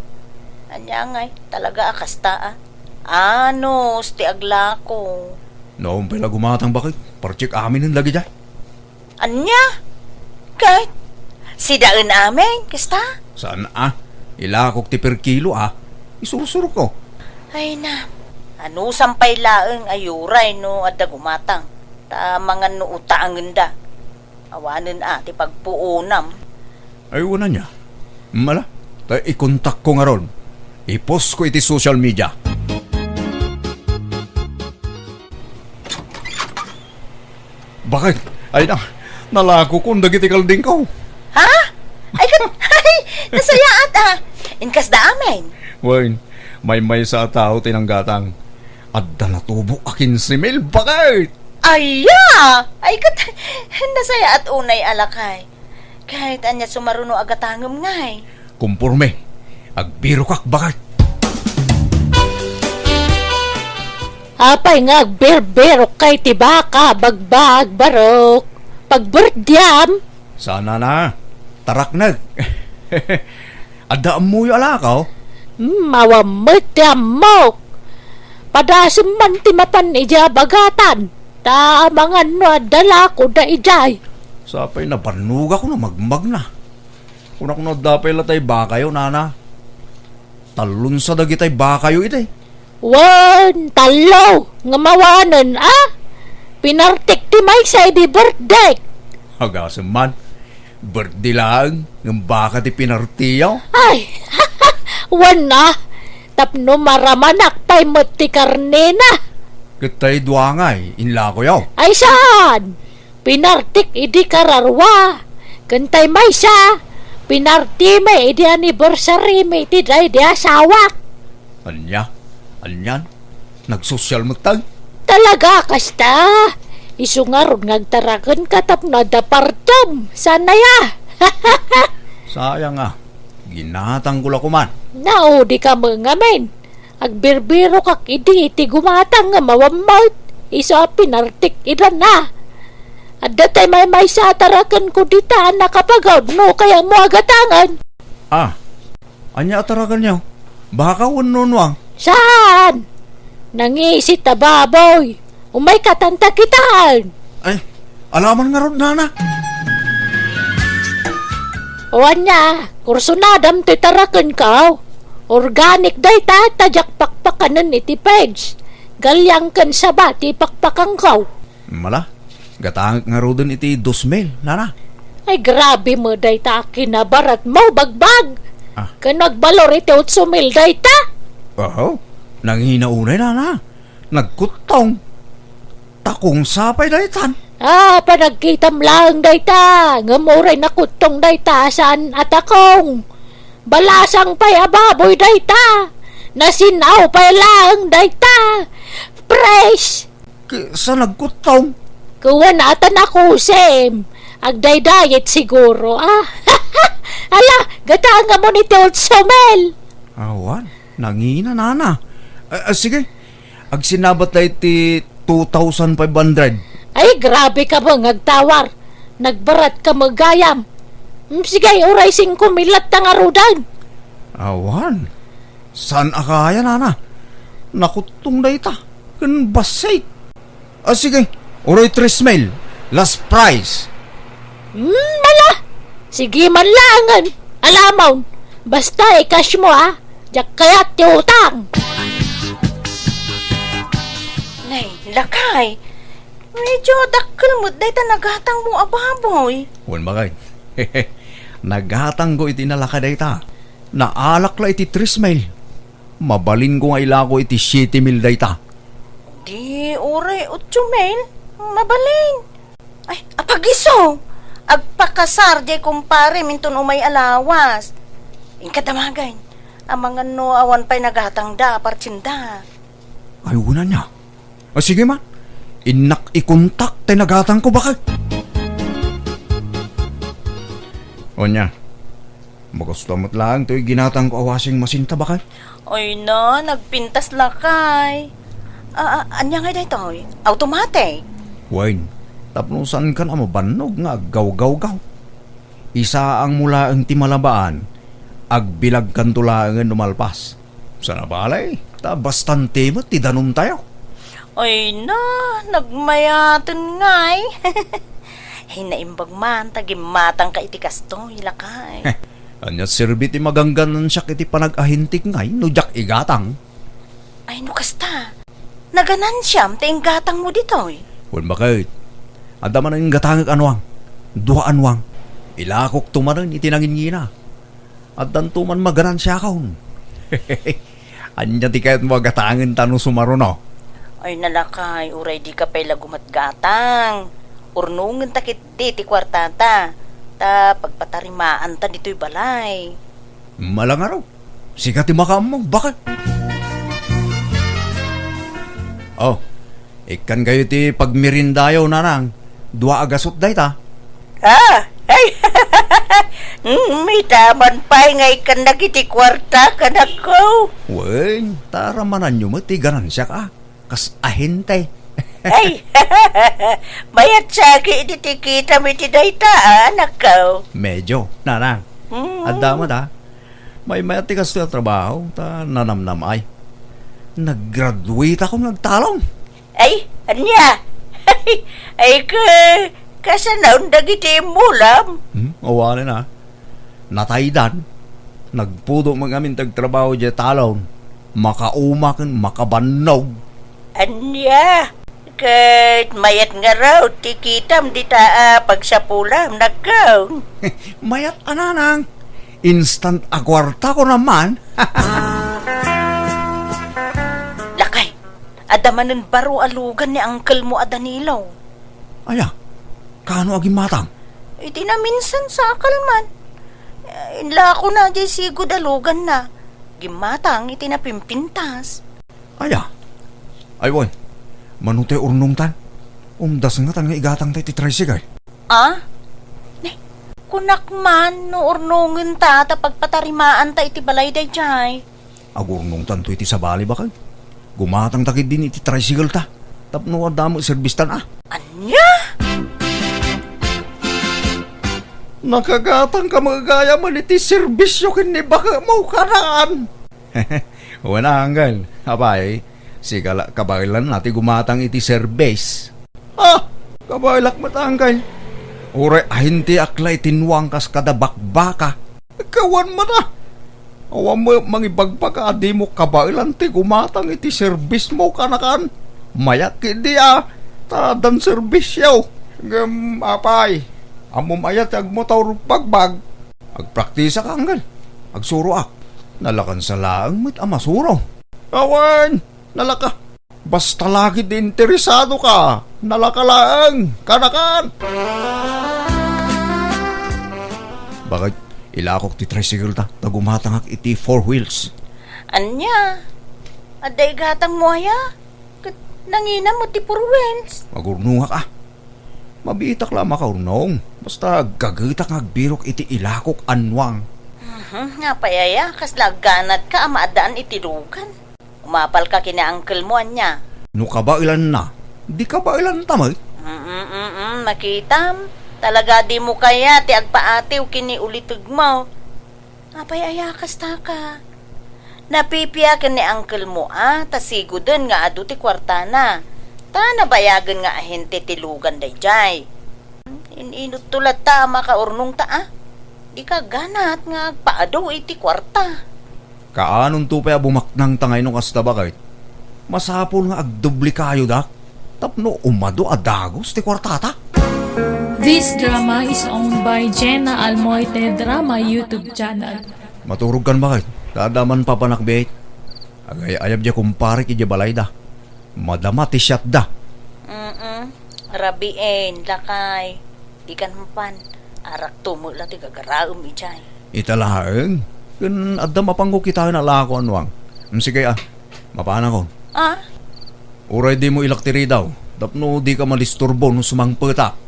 Ania ngay, talaga a kasta a. Anus ti aglako. Nawan pay la gumatang, baket. Partiek aminen dagidiay. Ania? Ket sidaen amin, kasta? Saan a? Ilakok ti per kilo a. Isursurko. Ay na, anusam pay laeng a uray no adda gumatang, ta mangan no utangenda. Awanen a ti pagpuonam. Ay, wen ania. Mala, ta ikontakko ngarud. Ipostko iti social media. Baket, ay na, nalakokon dagiti kaldingko. Ha? Ay, ket, ay, nasayaat a. Inkasda amin. Wen, maymaysa a tao ti nanggatang. Adda natubo a kinse mil, baket! Aya! Ay, ket, nasayaat unay a lakay. Ket ania sumaruno a gatangem ngay? Komporme. Agbirokak, baket. Apay nga agbirbirokka iti baka, Bagbag, barok? Pagberdiam? Saan a, taraknek. Adda ammoyo a lakaw? Hmm, awan met ti ammok. Padasem man ti mapan idiay abagatan. Ta amangan no adda lakoda idiay. Sapay nabannogak no magmagna. Kunak no adda pay la tay bakayo, nana. Tallonsa dagitay bakayo iti. Wen, tallo, nga mawanen, a? Pinartik ti maysa idi birthday. Agasem man, birthday laeng, ngem baka ti pinartiyo. Ay, wen a, tapno maramanak pay met ti karnena. Ket tay dua ngay, inlakoyo. Ay saan? Pinartik idi kararua, ken tay maysa, pinartimi idi anniversary-mi iti daydi asawak. Ania? Anian? Nagsosyal met tay? Talaga, kasta? Isu ngarud nga agtarakenka tapno adda partem. Saan aya? Sayang a. Ginatangko la koman. Naudika met ngamin. Agbirbirokak idi iti gumatang nga mawammot. Isu a pinartik idan a. Adda tay maymaysa a tarakenko dita a nakapagawid no kayatmo a gatangen. Ah, ania a tarakenyo? Baka wenno nuang? Saan? Nangisit a baboy. Umayka, tanta kitaen. Ay, alaman ngarud, nana. O ania, kursunadam ti tarakenko. Organic dayta, ta diak pakpakanen iti page. Galyang ken saba ti pakpakanko. Mala, gatangek ngaruden iti dos mil, nana. Ay, grabe met dayta a kinabaratmo, Bagbag. Ah. Ken nagbalor iti otso mil dayta. Oho, nangina unay, nana. Nagkuttong. Takong sapay daytan. Ah, panagkitam laeng dayta. Ngem uray nakuttong dayta, saan a takong. Balasang pay a baboy dayta. Nasin-aw pay laeng dayta. Fresh. Sa nagkuttong? Kuwan ata nakusim. Agdaydayet siguro, ah. Ala, gatangam iti otso mil. Awan, nangina, nana. Ah, ah, sige, agsinabat ta iti two thousand five hundred. Ay, grabe ka ba, ngagtawar. Nagbarat ka, magayam. Mm, sige, uray singko mil latta ngaruden. Awan. Saan a kaya, nana? Nakuttong dayta. Ken bassit. Ah, sige. Uray tres mil. Last price. Hmm, ala! Sige man laengen. Alamon. Basta i-cash mo, ah. Diak kayat ti utang. Nay, lakay. Medyo dakkel met dayta nagatangmo a baboy. Wen, bakit? Nagatangko iti nalaka dayta. Naalak la iti tres mil. Mabalinko nga ilako iti siete mil dayta. Di uray otso mil. Mabalin. Ay, apagiso! Agpakasar diay kumparem inton umay a lawas. Inka damagen. Amangan no awan pay nagatangda a partsenda. Ay, wen ania. A, sige man. Innak ikontak tay nagatangko, bakit? Ania, makasta met laeng toy ginatangko a washing machine ta, bakit? Ay na, nagpintas lakay. A, a, ania ngay daytoy? Automatic? Wen, tapno saankan a mabannog nga aggawgawgaw. Isaangmo laeng ti malabaan, agbilagkanto laengen no malpas. Sana balay, ta bastante met ti danumtayo. Ay na, nagmayaten ngay. Ay, naimbag man ta gimmatangka iti kastoy, lakay. Ania serbi ti magangganansiak iti panag-ahintik ngay no diak igatang? Ay, no kasta, naganansiam ti inggatangmo ditoy. Wen, bakit? Adda manen inggatangek a nuang. Dua a nuang. Ilakokto manen iti nanginngina. Addanto man maganansiakon. Ania ti kayatmo a gatangen ta no sumaruno? Ay, nalakay, uray dika pay la gumatgatang. Urnongenta ketdi ti kuartata, ta pagpatarimaanta ditoy balay. Malangaro. Sika ti makaammo, bakit? Oh, ikkan kayo ti pagmerindayo, nanang. Dua a gasut dayta. Ah, ay! Mm, ita man pay nga ikkan dagiti kuarta, kanakko. Wen, taramananyo met ti ganansiak, a. Kas ahente. Ay, mayat saki iti kitam iti dayta, a, anakko. Medyo, nanang. Mm. Adda met, a. Maymayat ti kastoy a trabaho, ta nanamnam ay. Naggraduate ako nagtalon. Ay, ania? Ay, ka, kasanaon dagiti immulam? Hmm, awanen, a. Nataydan. Nagpudo met ngamin ti agtrabaho diay talon. Makauma ken makabannog. Ania? Ket mayat ngarud ti kitam dita a pagsapulam, nakko. Mayat a, nanang. Instant a kuarta ko naman. Lakay, adda manen baro a lugan ni uncle mo a Danilo. Aya, kaano a gimmatang? Iti naminsan sakal man. Eh, inlako na diay sigud a luganna. Gimmatang iti napimpintas. Aya? Ay, wen. Mano ti urnongtan? Umdas ngatan nga igatangta iti tricycle. Ah? Ne, kunak man no urnongenta ta pagpatarimaanta iti balay daydiay. Agurnongtanto iti sabali, bakag. Gumatangta ketdin iti tricycle ta. Tapno adda met serbistan, a. Ania? Nakagatangka met gayam iti serbisio ken ni bakemo, kanaan. Wen a, uncle. Apay, sika la kabaelanna ti gumatang iti serbis. Ah, kabaelak met, uncle. Uray ahintiak la iti nuang kas kada bakbaka. Kawan man a. Awan met mangibagbag a dimo kabaelan ti gumatang iti serbismo, kanakan. Mayat ketdi a, ta addan serbisyo. Ngem apay, ammom aya ti agmotor bagbag? Agpraktisak, uncle. Agsuroak. Nalakansa laeng met a masuro. Awan, nalaka. Basta la ketdi interesadoka, nalaka laeng, kanakan. Bakit, ilakok ti tricycle ta, ta gumatangak iti four wheels. Ania? Adda igatangmo aya? Ket nanginam met ti four wheels. Agurnongak, a. Mabiitak la a makaurnong. Basta agkagetak nga agbirok iti ilakok a nuang. Mhm, apay aya, kasla agganatka a maaddaan iti lugan. Umapalka ken ni uncle mo, ania? No kabaelanna, di kabaelanta met. Mm, mm, mm, makitam. Talaga dimo kayat ti agpaatiw ken ni ulitegmo. Apay aya kasta ka? Napipia ken ni uncle mo a, ta siguden nga adu ti kuartana. Ta nabayagen nga ahente ti lugan daydiay. In-inutto latta a makaurnongta a. Dika ganat nga agpaadu iti kuarta. Kaanonto pay a bumaknangta ngay no kasta, baket? Masapul nga agdoblekayo, dak. tapno umadu a dagus ti kuartata. This drama is owned by Jenna Almoite Drama YouTube channel. Maturog kan bakit? Tada man papanakbit. Agay-ayab diay kumparek idiay balayda. Madama ti siatda. Mm-mm. Rabien, lakay. Di kan mapan. Arakto met la ti gagaraem idiay. Ita laeng. Ken adda mapanko kitaen a lako, Anuang. Mm, sige, ah. Mapanakon. Ah? Uray dimo ilak ti ridaw, tapno dika madisturbo no sumangpetak.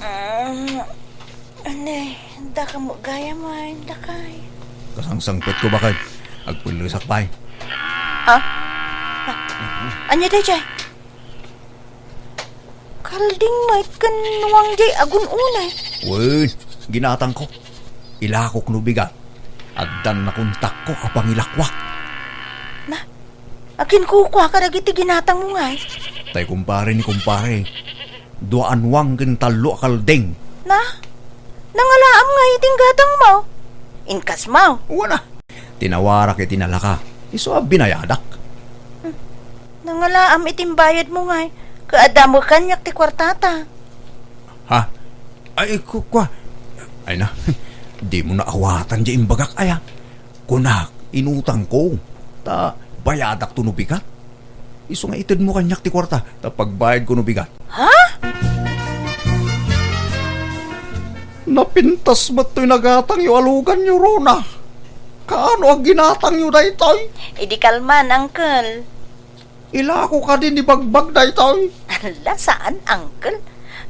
Ah, anay, daka mo gayam, lakay. Kasangsangpetko, bakit? Agpellesak pay. Ah? Ah, ania daydiay? Kalding met ken nuang diay agun-unay. Wen, ginatangko. Ilakok no bigat. Addan nakontakko a pangilakuak. Na, akin kukua kadagiti ginatangmo ngay? Tay kumpare ni kumpare. Dua a nuang ken tallo a kalding. Na, nangalaam ngay iti gatangmo? Inkasmo? Wana. Tinawarak iti nalaka. Isu a binayadak. Hmm. Nangalaam iti imbayadmo ngay, ket adda met kaniak ti kuartata. Ha? Ay, ku-, kua. Ay na, dimo naawatan diay imbagak, aya. Kunak, inutangko. Ta bayadakto no bigat. Isu nga itedmo kaniak ti kuarta, ta pagbayadko no bigat. Ha? Napintas met toy nagatangyo a luganyo, Rona. Kaano a ginatangyo daytoy? Idi kalman, uncle. Ilako kadi ni Bagbag daytoy? Ala, saan, uncle.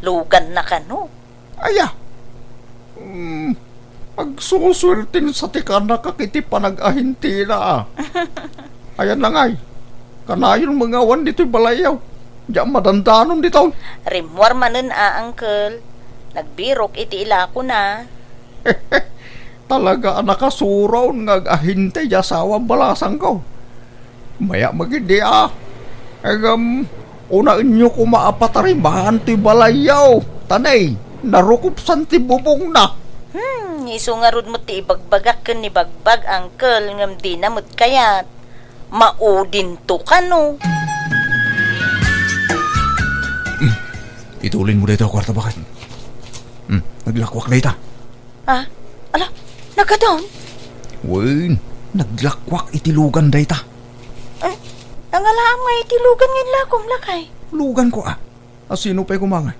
Luganna kano. Aya. Hmm, agsusuerten sa ti kanakak iti panag-ahintina, a. Ayan na ngay. Kanayon mangawan ditoy balayyo. Diak madandanon ditoy. Rimmuar manen a, uncle. Nagbirok iti ilakona. Talaga a nakasuron nga ag-ahinte ti asawa balasangko. Maya magidi a. Ngem, unaenyo koma a patarimaan toy balayyo. Ta nay, narukopsan ti bubongna. Hmm, isu ngarud met ti ibagbagak ken ni Bagbag, uncle, ngem dina met kayat. Maudinto kano. Hmm, ituloymo dayta a kuarta, bakit? Hmm, naglakuak dayta. Ah, ala, nagadun? Wen, naglakuak iti lugan dayta. Eh, nangalaam nga iti lugan nga inlakom, lakay. Luganko, a. Asino pay koma ngay?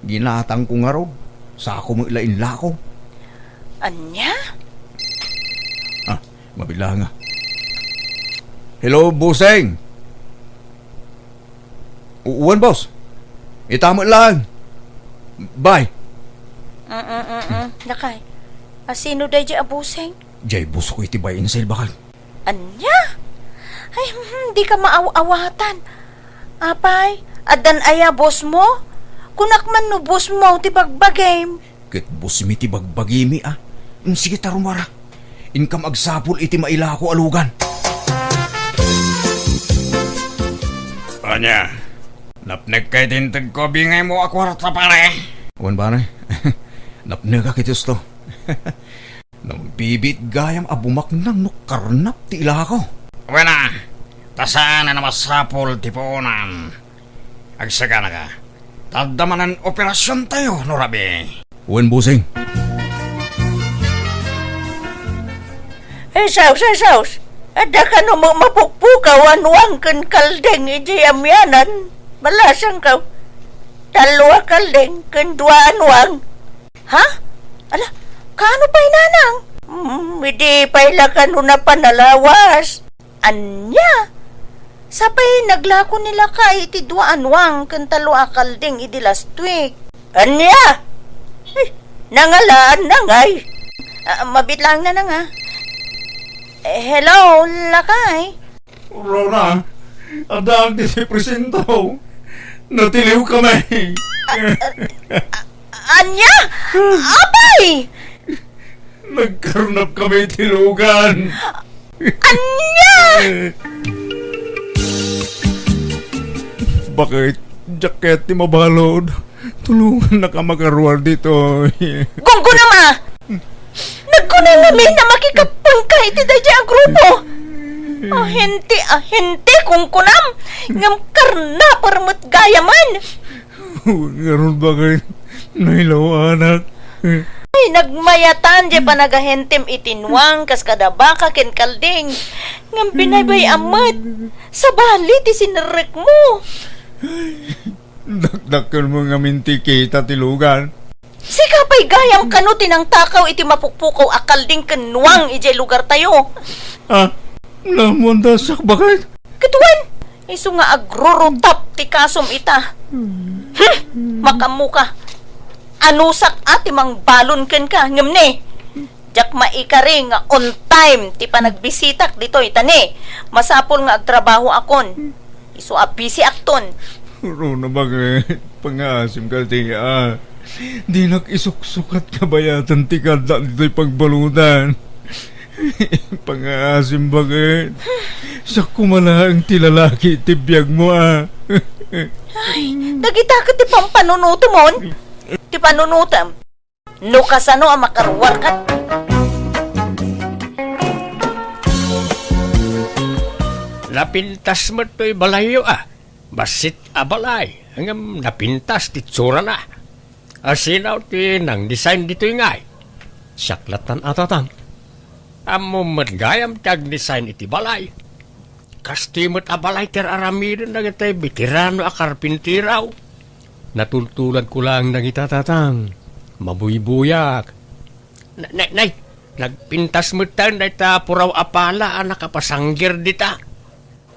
Ginatangko ngarud. Sako met la inlako. Ania? Ah, mabilang, a. Hello, bossing. U-, uwan, boss. Ita met laeng. Bye. Mm, mm, mm, mm. Lakay. Asino daydiay a bossing? Diay bossko iti buy and sell, bakit? Ania? Ay, hmm, dika maaw-awatan. Apay, addan aya bossmo? Kunak man no bossmo ti bagbagim. Ket bossmi ti bagbagimi, a. Mm, sige, ta rumuarak. Inkam agsapul iti mailako a lugan. Ania? Napnekka iti integko a bingaymo a kuarta, pare? Wen, pare. Napnekak iti usto. Nagbibiit gayam a bumaknang no karnap ti ilako. Wen a, ta saan a masapul ti puonan. Agsaganaka. Ta adda manen operasiontayo no rabii. Wen, bossing. Ay, sus, ay, sus. Adda kano ma-, mapukpukaw a nuang ken kalding idiay amianan. Balasangko. Tallo a kalding ken dua a nuang. Ha? Ala, kaano pay, nanang? Mm, idi pay la kano napan a lawas. Ania? Sapay naglako ni lakay iti dua a nuang ken tallo a kalding idi last week. Ania? Eh, nangalaan na ngay. Ah, mabit lang na na nga. Eh, hello, lakay. Rona, addaak ditoy presinto. Natiliw kami. Ania? Apay! Nagkarnap kami iti lugan. Ania? Bakit? Jacket ti mabalud. Tulongannaka makaruar ditoy. Gunggunam a! Nagkunam ngamin a makikappengka iti daydiay a grupo. Ahente, ahente, kunkunam, ngem karnaper met gayamen. Ngarud, baket, nailaw, anak. Ay, nagmayatan diay panagahentem iti nuang kas kada baka ken kalding. Ngem binaybay-am met, sabali ti sinerrekmo. Dakdakkelmo ngamin ti kita ti lugar. Sika pay gayam kano ti nangtakaw iti mapukpukaw a kalding ken nuang idiay lugartayo. Ah, naammoan ta siak, baket? Ket wen, isu nga agrurutap ti kasom ita. Hmm, makaammoka. Anusak a ti mangbalon kenka, ngem ne, diak maikari nga on time ti panagbisitak ditoy, ta ne, masapul nga agtrabahoakon. Isu a bisiakton. Runa, baket, pangaasim kadi, a. Dinak isuksukat kabayatan ti kaaddak ditoy pagbaludan. Pangaasim, baket. Siak koma laeng ti lalaki iti biagmo, a. Ay, dagita ket ti pampanunotemon? Ti panunotem? No kasano a makaruarka? Napintas met toy balayyo, a. Bassit a balay, ngem napintas ti itsurana. Asino ti nang-design ditoy ngay? Siak lattan a, tatang. Ammom met gayam ti ag-design iti balay. Kastoy met a balay ti ar-aramiden dagiti beterano a karpintero. Natultuladko laeng dagita, tatang. Mabuybuyak. Na-, nay, nay, nagpintas metten dayta puraw a pala a nakapasangger dita.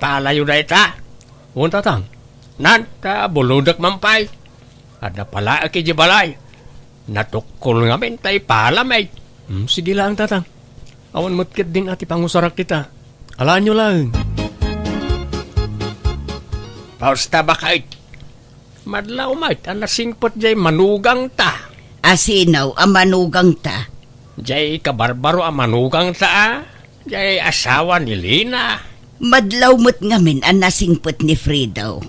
Palayo dayta. Wen, tatang. Nan, ta bulodek man pay. Adda palaek idiay balay. Natukkol ngamin ta ipalami. Hmm, sige laeng, tatang. Awan met ketdin a ti pangusarak dita. Alaenyo laeng. Pausta, baket. Madlaw met a nasingpet diay manugangta. Asino a manugangta? Diay kabarbaro a manugangta, a. Diay asawa ni Lina. Madlaw met ngamin a nasingpet ni Fredo.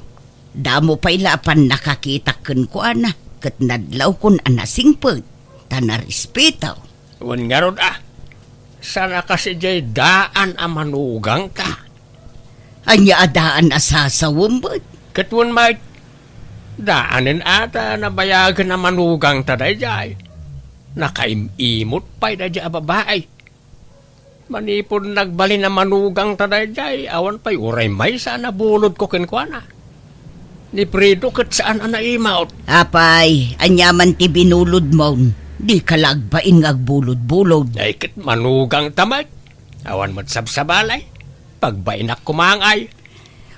Damo pay la a pannakakitak kenkuana, ket nadlawkon a nasingpet, ta narespeto. Wen ngarud, a, saan a kas idiay daan a manugangta? Ania a daan a sasawem met? Ket wen met, daanen a ta nabayagen a manugangta daydiay. Nakaim-imot pay daydiay a babai. Manipud nagbalin a manugangta daydiay, awan pay uray maysa a nabulodko kenkuana. Ni Fredo ket saan a naimot. Apay, ania man ti binulodmon? Dika la agbain nga agbulod-bulod. Ay, ket manugangta met. Awan met sabsabali. Pagbainak koma ngay.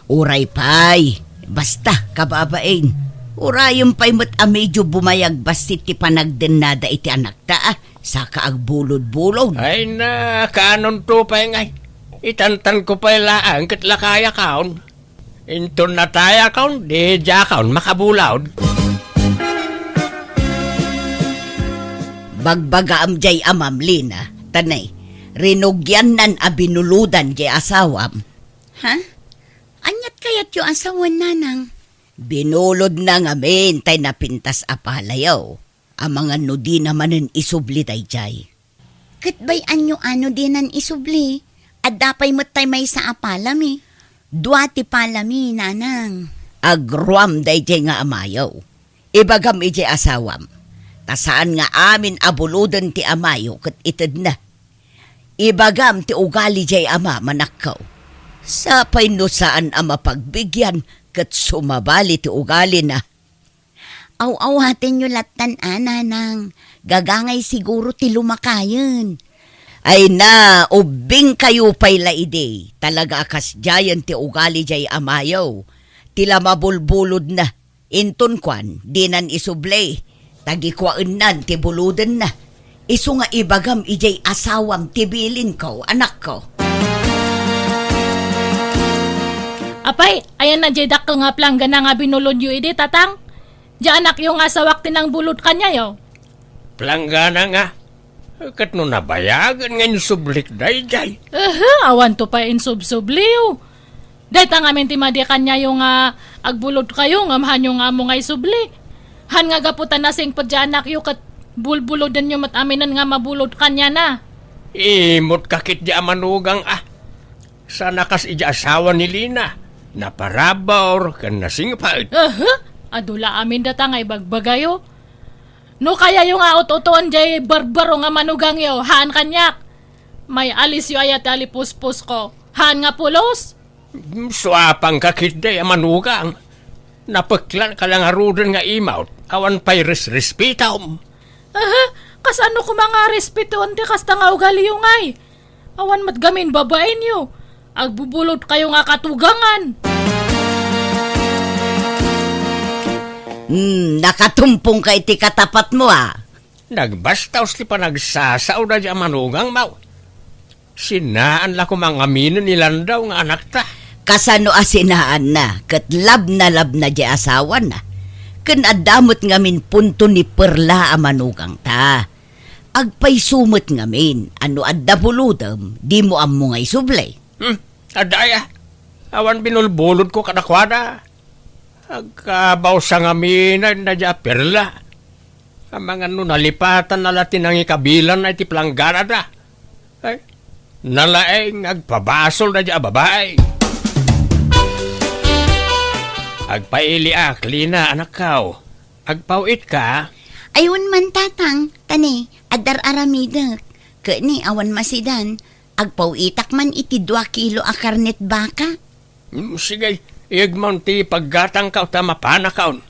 Uray pay. Basta, kababain. Urayem pay met a medio bumayag bassit ti panagdennada iti anakta, a. Saka agbulod-bulod. Ay na, kaanonto pay ngay. Itantanko pay laeng ket lakayakon. Inton natayakon, di diakon makabulod. Bagbagaam diay amam, Lina, ta ne, rinugiannan a binulodan diay asawam. Ha? Aniat kayatyo a sawen, nanang? Binulodna ngamin tay napintas a palayo. Amangan no dina manen isubli daydiay. Ket bay-anyo a no dinan isubli? Adda pay met tay maysa a palami. Dua ti palami, nanang. Agruam daydiay nga amayo. Ibagam idiay asawam. Ta saan nga amin a buloden ti amayo ket itedna. Ibagam ti ugali diay amam, anakko. Sapay no saan a mapagbigian ket sumabali ti ugalina. Aw-awatenyo lattan a, nanang. Gagangay siguro ti lumakayen. Ay na, ubbingkayo pay la idi. Talaga a kasdiayen ti ugali diay amayo. Ti la mabulbulodna. Inton kuan, dinan isubli. Tagikuaennan ti bulodenna. Isu nga ibagam idiay asawam ti bilinko, anakko. Apay, ayanna diay dakkel nga planggana nga binulodyo idi, tatang? Diay anakyo nga asawak ti nangbulod kaniayo. Planggana nga? Ket no nabayagen nga insublik daydiay. Ehe, awanto pay insubsubliyo. Dayta ngamin ti madi kaniayo nga agbulodkayo ngem hanyo nga ammo nga isubli. Han nga gapu ta nasingpet diay anakyo ket bulbulodenyo met aminen nga mabulod kaniana. Imot ka ketdi a manugang a. Saan a kas idiay asawa ni Lina, naparabur ken nasingpet. Aha! Adu la amin data nga ibagbagayo. No kayayo nga ut-utoen diay barbaro nga manugangyo, haan kaniak. May alisyo aya ti alipuspusko. Haan nga pulos? Suapangka ketdi a manugang. Napeklanka la ngaruden nga imawt, awan pay resrespetom. Aha, kasano koma nga respetoen ti kasta nga ugaliyo ngay? Awan met gamin babaenyo. Agbubulodkayo nga katugangan. Hmm, nakatumpongka iti katapatmo, a. Nagbastaos ti panagsasao daydiay a manugangmo. Sinaan la koma nga aminen ni Landaw nga anakta. Kasano a sinaanna, ket labnalabna diay asawana. Ken adda met ngamin punto ni Perla a manugangta. Agpayso met ngamin a no adda bulodem, dimo ammo nga isubli. Hmm, adda aya. Awan binulbulodko kadakuada. Agkabawsa ngamin daydiay a Perla. Amangan no nalipatanna la ti nangikabilanna iti plangganada. Ay, nalaeng agpabasol daydiay a babai. Agpailiak, Lina, anakkaw. Agpaw-itka? Ay, wen man, tatang, ta ne, adda ar-aramidek. Ket ne, awan masidan, agpaw-itak man iti dua kilo a karnet baka. Mm, sige, iyegmon ti paggatangkaw ta mapanakon.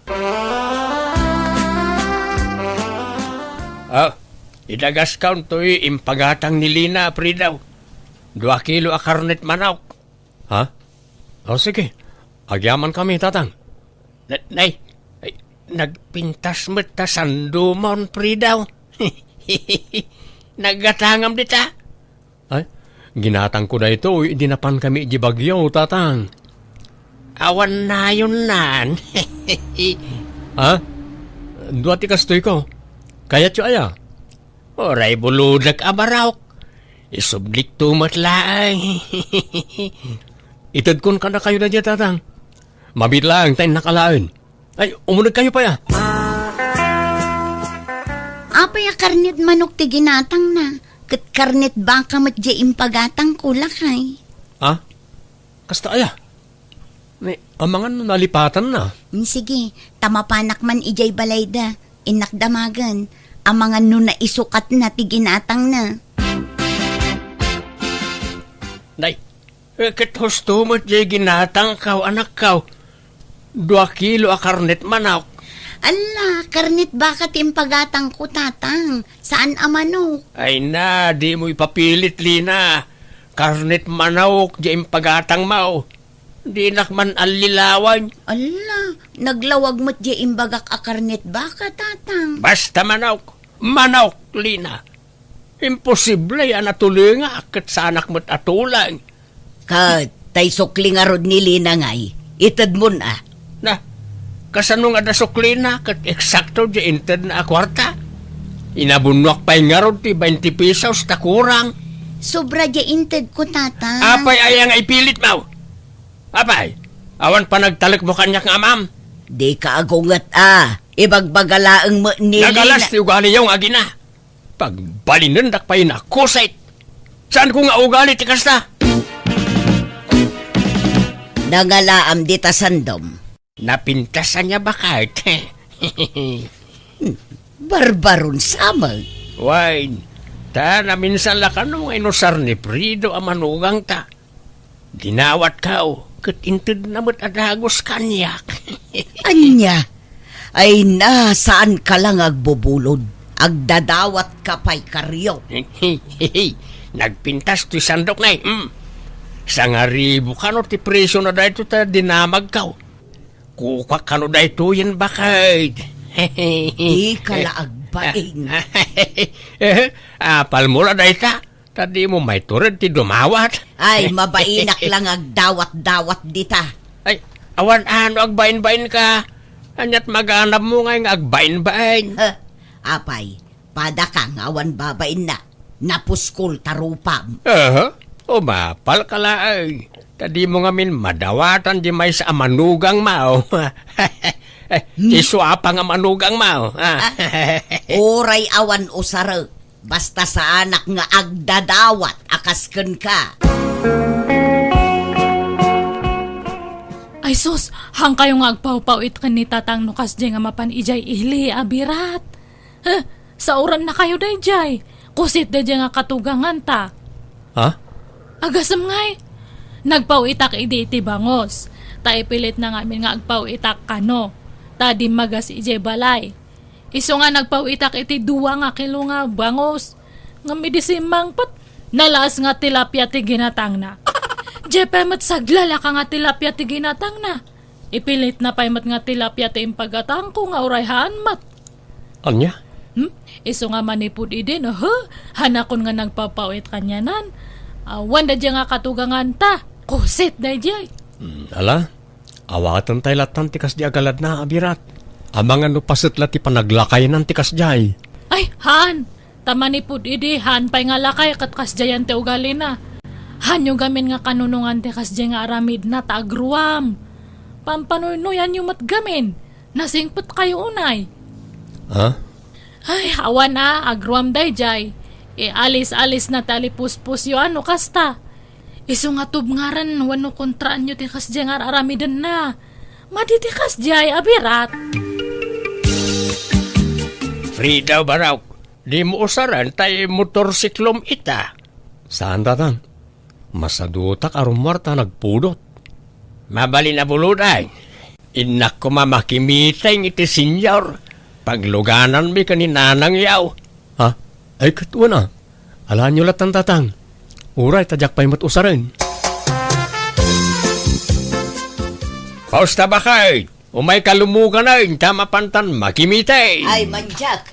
Ah, idagaskon toy impagatang ni Lina, Fridaw. Dua kilo a karnet manok. Ha? O, sige. Agyamankami, tatang. Na-, nay, ay, nagpintas met ta sandomon, Fridaw. Naggatangam dita. Ay, ginatangko daytoy idi napankami idiay Baguio, tatang. Awan nayonnan. Ha? Dua ti kastoyko. Kayatyo aya? Uray bulodek a barok. Isublikto met laeng. Itedkon kadakayo daydiay, tatang. Mabiit laeng ta innak alaen. Ay, umunegkayo pay, a. Apay a karnet manok ti ginatangna, ket karnet baka met diay impagatangko, lakay. A? Kasta aya? Ni, amangan no nalipatanna. Mm, sige, ta mapanak man idiay balayda, innak damagen, amangan no naisukatna ti ginatangna. Nay, eh, ket husto met diay ginatangkaw, anakkaw. Dua kilo a karnet manok. Alla, karnet baka ti impagatangko, tatang. Saan a manok. Ay na, dimo ipapilit, Lina. Karnet manok diay impagatangmo. Dinak man allilawan. Alla, naglawag met diay imbagak a karnet baka, tatang. Basta manok. Manok, Lina. Imposible a natulengak ket saanak met a tuleng. Ket tay sukli ngarud ni Lina ngay, itedmon a. Na, kasano nga adda suklina ket eksakto diay intedna a kuarta? Inabunnoak pay ngarud ti bainte pesos ta kurang. Sobra diay intedko, tatang. Apay aya nga ipilitmo? Apay, awan panagtalekmo kaniak nga amam? Dika agunget a. Ibagbaga laeng met ni Lina. Nagalas ti ugaliyo nga agina. Pagbalinendak pay nakusit. Saanko nga ugali ti kasta? Nangalaam dita sandom. Napintas ania baket? Barbaron sa met. Wen, ta naminsan la kano nga inusar ni Frido a manugangta. Dinawatko, ket intedna met a dagus kaniak. Ania? Ay na, saanka la nga agbubulod. Agdadawatka pay, Karyo. Nagpintas toy sandok, nay. Mm. Sangaribu kano ti presiona daytoy ta dinamagko. Kukuak kano daytoyen baket. Dika la agbain. Apalmo la dayta. Ta dimo maitured ti dumawat. Ay, mabainak la nga agdawat-dawat dita. Ay, awan a no agbainbainka. Ania't maganabmo ngay nga agbainbain? Huh, apay, padaka nga awan babainna. Napuskol ta rupam. Aha, umapalka laeng. Ta dimo ngamin madawatan diay maysa a manugangmo. Ti suapa nga manugangmo, a. Ah, uray awan usarek. Basta saanak nga agdadawat a kas kenka. Ay sus, haankayo nga agpawpawit ken ni Tatang no kasdiay nga mapan idiay ili a birat. Huh, saorannakayo daydiay. Kusit daydiay nga katuganganta. Ha? Agasem ngay, nagpawitak idi iti bangus. Ta ipilitna ngamin nga agpawitak kano. Ta dimmagas idiay balay. Isu nga nagpawitak iti dua nga kilo nga bangus. Ngem idi simmangpet, nalaas nga tilapia ti ginatangna. Diay pay met saglalaka nga tilapia ti ginatangna. Ipilitna pay met nga tilapia ti impagatangko nga uray haan met. Ania? Hmm? Isu nga manipud idi, no, huh? Hanakon nga nagpapawit kanianan. Awan daydiay nga katuganganta. Kusit daydiay. Hmm, ala? Awaten tay lattan ti kasdi a galadna, a birat. Amangan no paset la ti panaglakaynan ti kasdiay. Ay, haan! Ta manipud idi, haan pay nga lakay ket kasdiayan ti ugalina. Haanyo gamin nga kanunongan ti kasdiay nga aramidna ta agruam. Pampanuynoyanyo met gamin. Nasingpetkayo unay. Ha? Ay, awan a, agruam daydiay. Ialis-alisna ti alipuspusyo a no kasta. Isu nga tubngaran wenno kontraanyo ti kasdiay nga ar-aramidenna. Madi ti kasdiay a birat. Frida, barok, dimo usaren tay motorsiklom ita. Saan, Tatang? Masadutak a rummuar ta nagpudot. Mabalin a buludan. Innak koma makimiteng iti senior. Paglugananmi ken ni nanangyo. Ha? Ay, ket wen a. Alaenyo lattan, Tatang. Uray ta diak pay met usaren. Pausta, baket? Umayka lumuganen ta mapantan makimiteng. Ay, mandiak.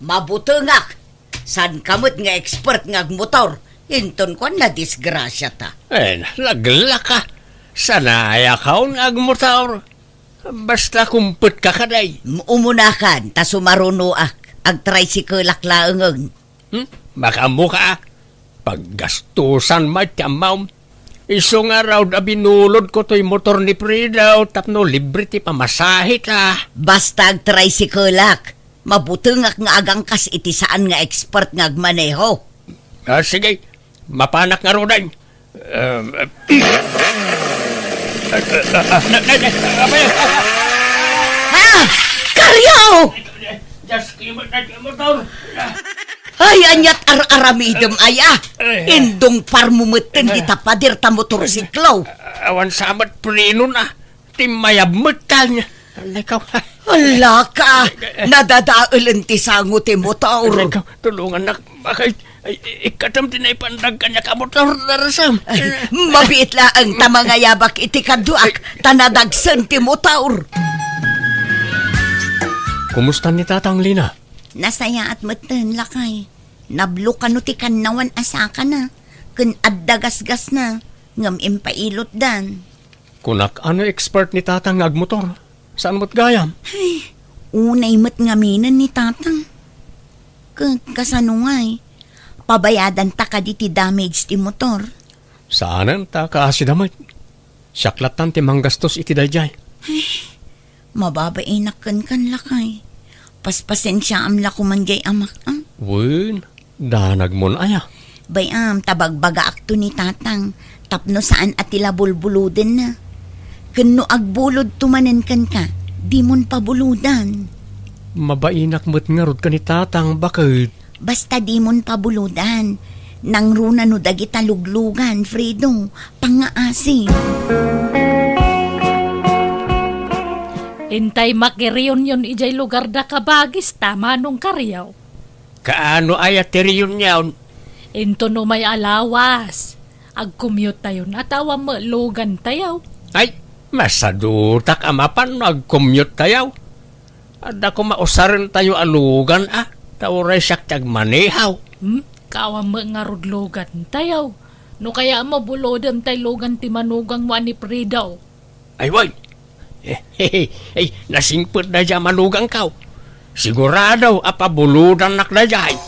Mabutengak. Saanka met nga expert nga agmotor. Inton kuan, nadisgrasiata. Eh, naglaka. Sanayakon nga agmotor. Basta kumpetka kadi. M-, umunakan, ta sumarunoak. Agtricycle-ak laengen. Hmm? Makaammoka, a? Paggastusan met ti ammom. Isu ngarud a binulodko toy motor ni Frida tapno libre ti pamasaheta. Basta agtricycle-ak. Mabutengak nga agangkas iti saan nga expert nga agmaneho. Ah, sige. Mapanak ngaruden. Um, uh, Ha? Kario! Just keep it at your motor. Ay, aniat ar-aramidem, aya? Ay. Indungparmo metten dita pader ta motorsiklo. Awan sa met prenona. Timmayab met kaniak. Alay ka. Ala ka, nadadaelen ti sango ti motor. Alay ka, tulongannak. Bakit? Ay, ikkatem ti naipandag kaniak a motor, Darasam. Ay, mabiit laeng ta mangayabak iti kaduak, ta nadagsen ti motor. Kumusta ni Tatang, Lina? Nasayaat metten, lakay. Nablo kano ti kannawan a sakana, ken adda gasgasna, ngem impailotdan. Kunak, a no expert ni Tatang nga agmotor? Saan met gayam? Ay, unay met ngaminen ni Tatang. Ket kasano ngay? Pabayadanta kadi ti damage ti motor? Saanen ta kaasida met. Siak lattan ti manggastos iti daydiay. Ay, mababainak kenka, lakay. Paspasensiaam la koman diay amak, a? Wen, danagmon aya? Bay-am, ta bagbagaakto ni Tatang tapno saan a ti la bulbulodenna. Ken no agbulodto manen kenka, dimon pabulodan. Mabainak met ngarud ken ni Tatang, baket. Basta dimon pabulodan. Nangruna no dagita luglugan, Fredo, pangngaasim. Intay makireunion idiay lugarda, kabagis, ta Manong Kariaw. Kaano aya ti reunion? Inton umay a lawas, agcommute tayon, a ta awan met lugantayo. Ay, masadutak a mapan no agcommute tayo. Adda koma usarentayo a lugan, a, ta uray siak ti agmanehaw. Hmm? Kaawan met ngarud lugantayo. No kaya, mabulodem tay lugan ti manugangmo a ni Fredo. Ay, wen. Ay, nasingpet daydiay a manugangko. Sigurado a pabulodannak daydiay.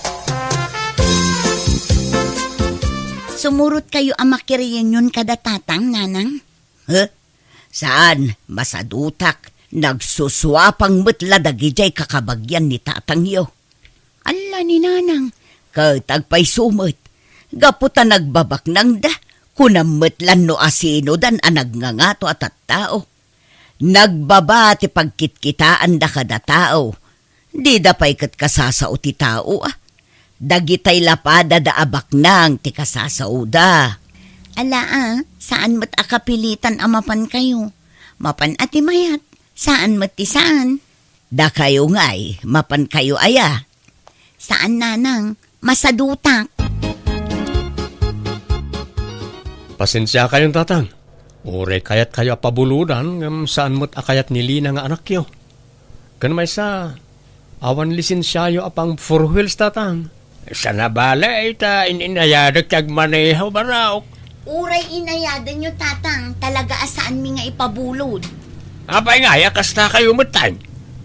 Sumurotkayo a makireunion kada Tatang, Nanang? Huh? Saan, masadutak. Nagsusuapang met la dagidiay kakabagian ni tatangyo. Alla ni Nanang, ket agpayso met. Gapu ta nagbabaknangda, kunam met lan no asinodan a nagngangato a tattao. Nagbaba ti pagkitkitaanda kada tao. Dida pay ket kasasao ti tao, a. Dagitay la pada da a baknang ti kasasaoda. Ala, a, saan met a kapilitan a mapankayo. Mapan a ti mayat, saan met ti saan. Dakayo ngay, mapankayo aya? Saan, nanang, masadutak. Pasensiakayon, tatang. Uray kayatkayo a pabulodan, ngem saan met a kayat ni Lina nga anakyo. Ken maysa, awan lisensiayo a pang four wheels, tatang. Sana bale, ta in-inayadek ti agmaneho, Barok. Uray inayadanyo, tatang, talaga a saanmi nga ipabulod. Apay nga, aya kasta kayo met, tay?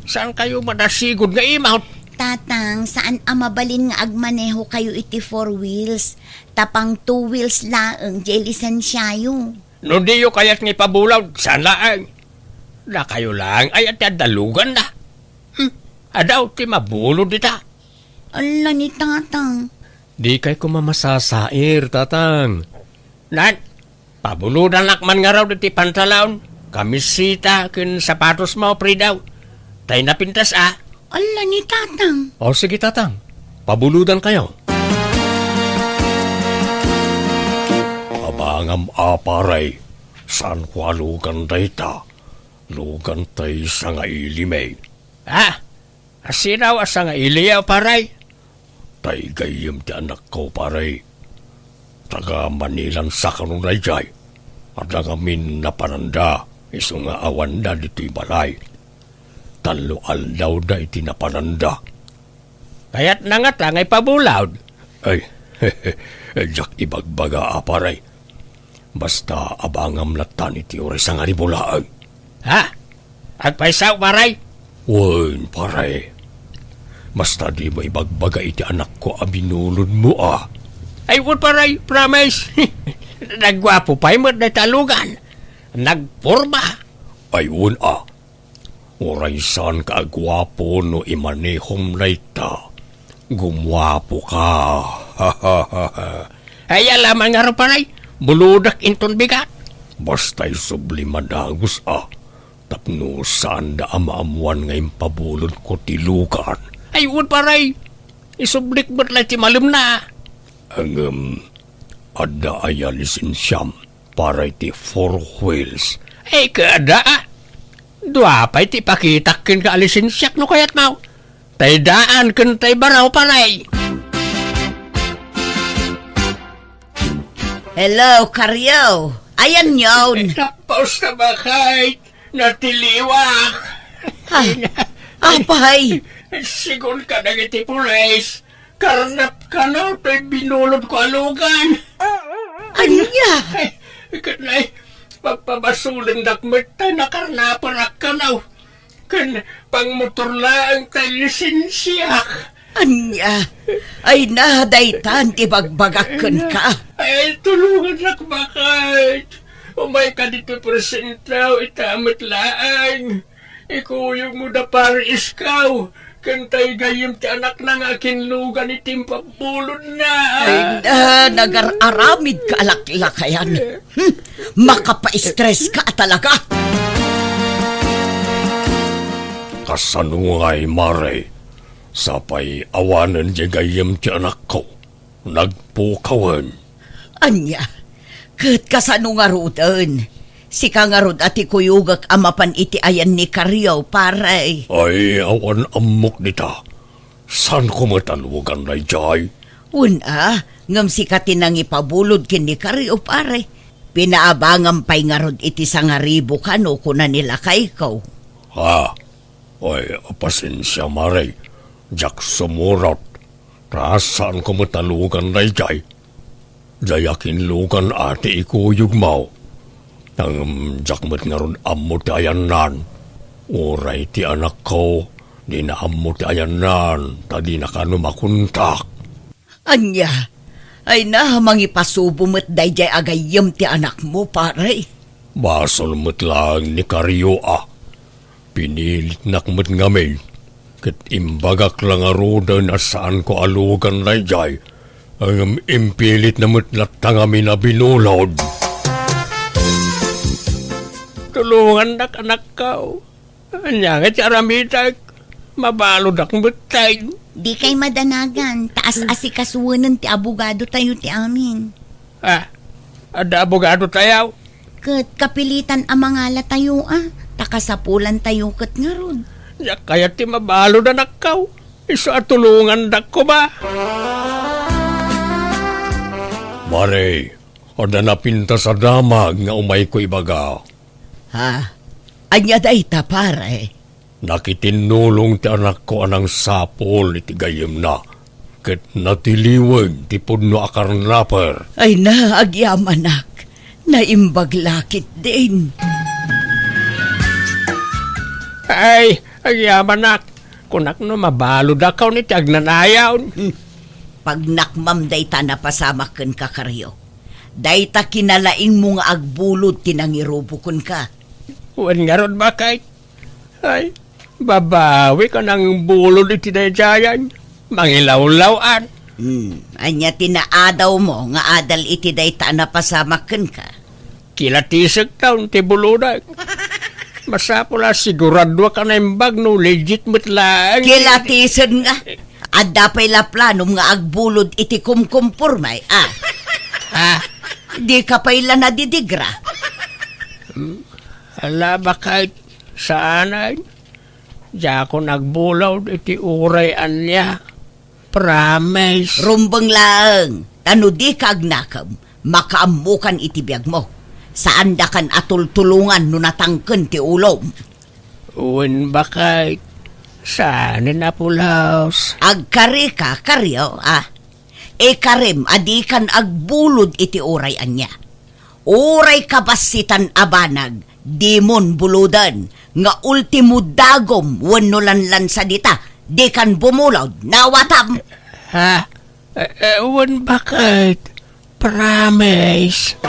Saan kayo manasigod nga imawt? Tatang, saan a mabalin nga agmaneho kayo iti four wheels, ta pang two wheels laeng diay lisensiayo. No diyo kayat nga ipabulod, saan laeng? Dakayo laeng aya ti adda luganna. Hmm, adaw ti mabulod dita. Ala ni tatang. Dikay koma masasair, tatang. Nan, pabulodanak man ngarud iti pantalon, kamiseta, ken sapatosmo, Fridaw. Tay napintas, a. Ala ni tatang. O, sige, tatang. Pabulodankayo. Abangam a, pare. Saanko a lugan dayta. Lugan tay sangailimi. A? Asino a sangailiyo, pare? Tay gayyem ti anakko, pare. Taga Manilan sa kano daydiay. Adda ngamin napananda, isu nga awanda ditoy balay. Tallo aldawda iti napananda. Kayatna ngata nga ipabulod? Ay, diak ibagbaga a, pare. Basta abangam lattan iti uray sangaribulaeng. Ha? Agpayso, pare? Wen, pare. Basta dimo ibagbaga iti anakko a binulodmo, a. Ay, wen, pare, promise. Nagguapo pay met dayta a lugan. Nagporma. Ay, wen, a. Uray saanka a guapo no imanehom dayta. Gumuapoka. Ay, ala man ngarud, pare. Bulodak inton bigat. Basta isubli madagus, a. Tapno saanda a maammuan nga impabulodko ti lugan. Ay, wen, pare. Isublik met la ti malemna. Ngem, adda aya lisensiam para iti four wheels? Ay, kada, a. Dua pay ti ipakitak kenka a lisensiak no kayatmo. Tay daan ken tay baro, pare. Hello, Karyo. Ayanyon. Tapos na ba, Kay? Natiliwak. Ha? Apay? Sigun ka dagiti pulis. Karnap kano toy binulodko a lugan. Ania? Ay, ket nay, pagpabasulendak met tay nakarnapanak kano. Ken pangmotor laeng tay lisensiak. Ania? Ay na, daytan ti bagbagak kenka. Ay, tulongannak, baket. Umayka ditoy presentaw, ita met laeng. Ikuyogmo da pare Iskaw, ken tay gayyem ti anakna nga akinlugan iti impabulodna. Ay na, nagar-aramid ka a laklakayan. Hmm, makapaistres ka talaga. Kasano ngay, mare? Sapay awanen diay gayyem ti anakko. Nagpukawen. Ania? Ket kasano ngaruden? Sika ngarud a ti kuyogek a mapan iti ayan ni Karyo, pare. Ay, awan ammok dita. Saanko met a lugan daydiay? Wen a, ngem sika ti nangipabulod ken ni Karyo, pare. Pinaabangam pay ngarud iti sangaribu kano, kuna ni lakayko. Ha? Ay, pasensia, mare. Diak sumurot. Ta saanko met a lugan daydiay. Diay akinlugan a ti ikuyogmo. Ngem diak met ngarud ammo ti ayannan. Uray ti anakko, dina ammo ti ayannan, ta dina kano makontak. Ania? Ay na, mangipasubo met daydiay a gayyem ti anakmo, pare. Basol met laeng ni Karyo a. Pinilitnak met ngamin, ket imbagak la ngaruden a saanko a lugan daydiay, ngem impilitna met latta ngamin a binulod. Tulongannak, anakko. Ania nga ti aramidek? Mabaludak met tay. Dikay madanagan, ta as-asikasuenen ti abogado tayo ti amin. Ah, adda abogado tayo? Ket kapilitan a mangala tayo, ah. Ta kasapulan tayo ket ngarud. Diak kayat ti mabalud, anakko. Isu a tulongandak koma. Mare, adda napintas a damag nga umayko ibaga. Ha? Ania dayta, pare? Nakitinnulong ti anakko a nangsapul iti gayyemna, ket natiliweg ti pudno a karnaper. Ay na, agyamanak. Naimbag la ketdin. Ay, agyamanak. Kunak no mabaludakon iti agnanayon. Hmm. Pagnakmam dayta a napasamak kenka, Kario. Dayta kinalaingmo nga agbulod ti nangirubo kenka. Wen ngarud, baket. Ay, babawik a nangbulod iti daydiayen. Mangilawlaw-an. Hmm, ania ti naadawmo nga adal iti dayta a napasamak kenka? Kilatisek taon ti bulodek. Masapul a siguraduak a naimbag no legit met laeng. Kilatisen nga. Adda pay la planom nga agbulod iti kumkumporme, ah. Ha? Dika pay la nadidigra. Hmm? Ala, baket, saanen. Diakon agbulod iti uray ania. Promise. Rumbeng laeng, ta no dika agnakem, makaammokan iti biagmo. Saandakan a tultulongan no natangken ti ulom. Wen, baket, saanen a pulos. Agkarika, Kario, ah. Ikarem a dikan agbulod iti uray ania. Uray kabassitan a banag, dimon buloden, nga ultimo dagom wenno lanlansa dita, dikan bumulod, nawatam. Ha? Eh, eh, wen, baket. Promise.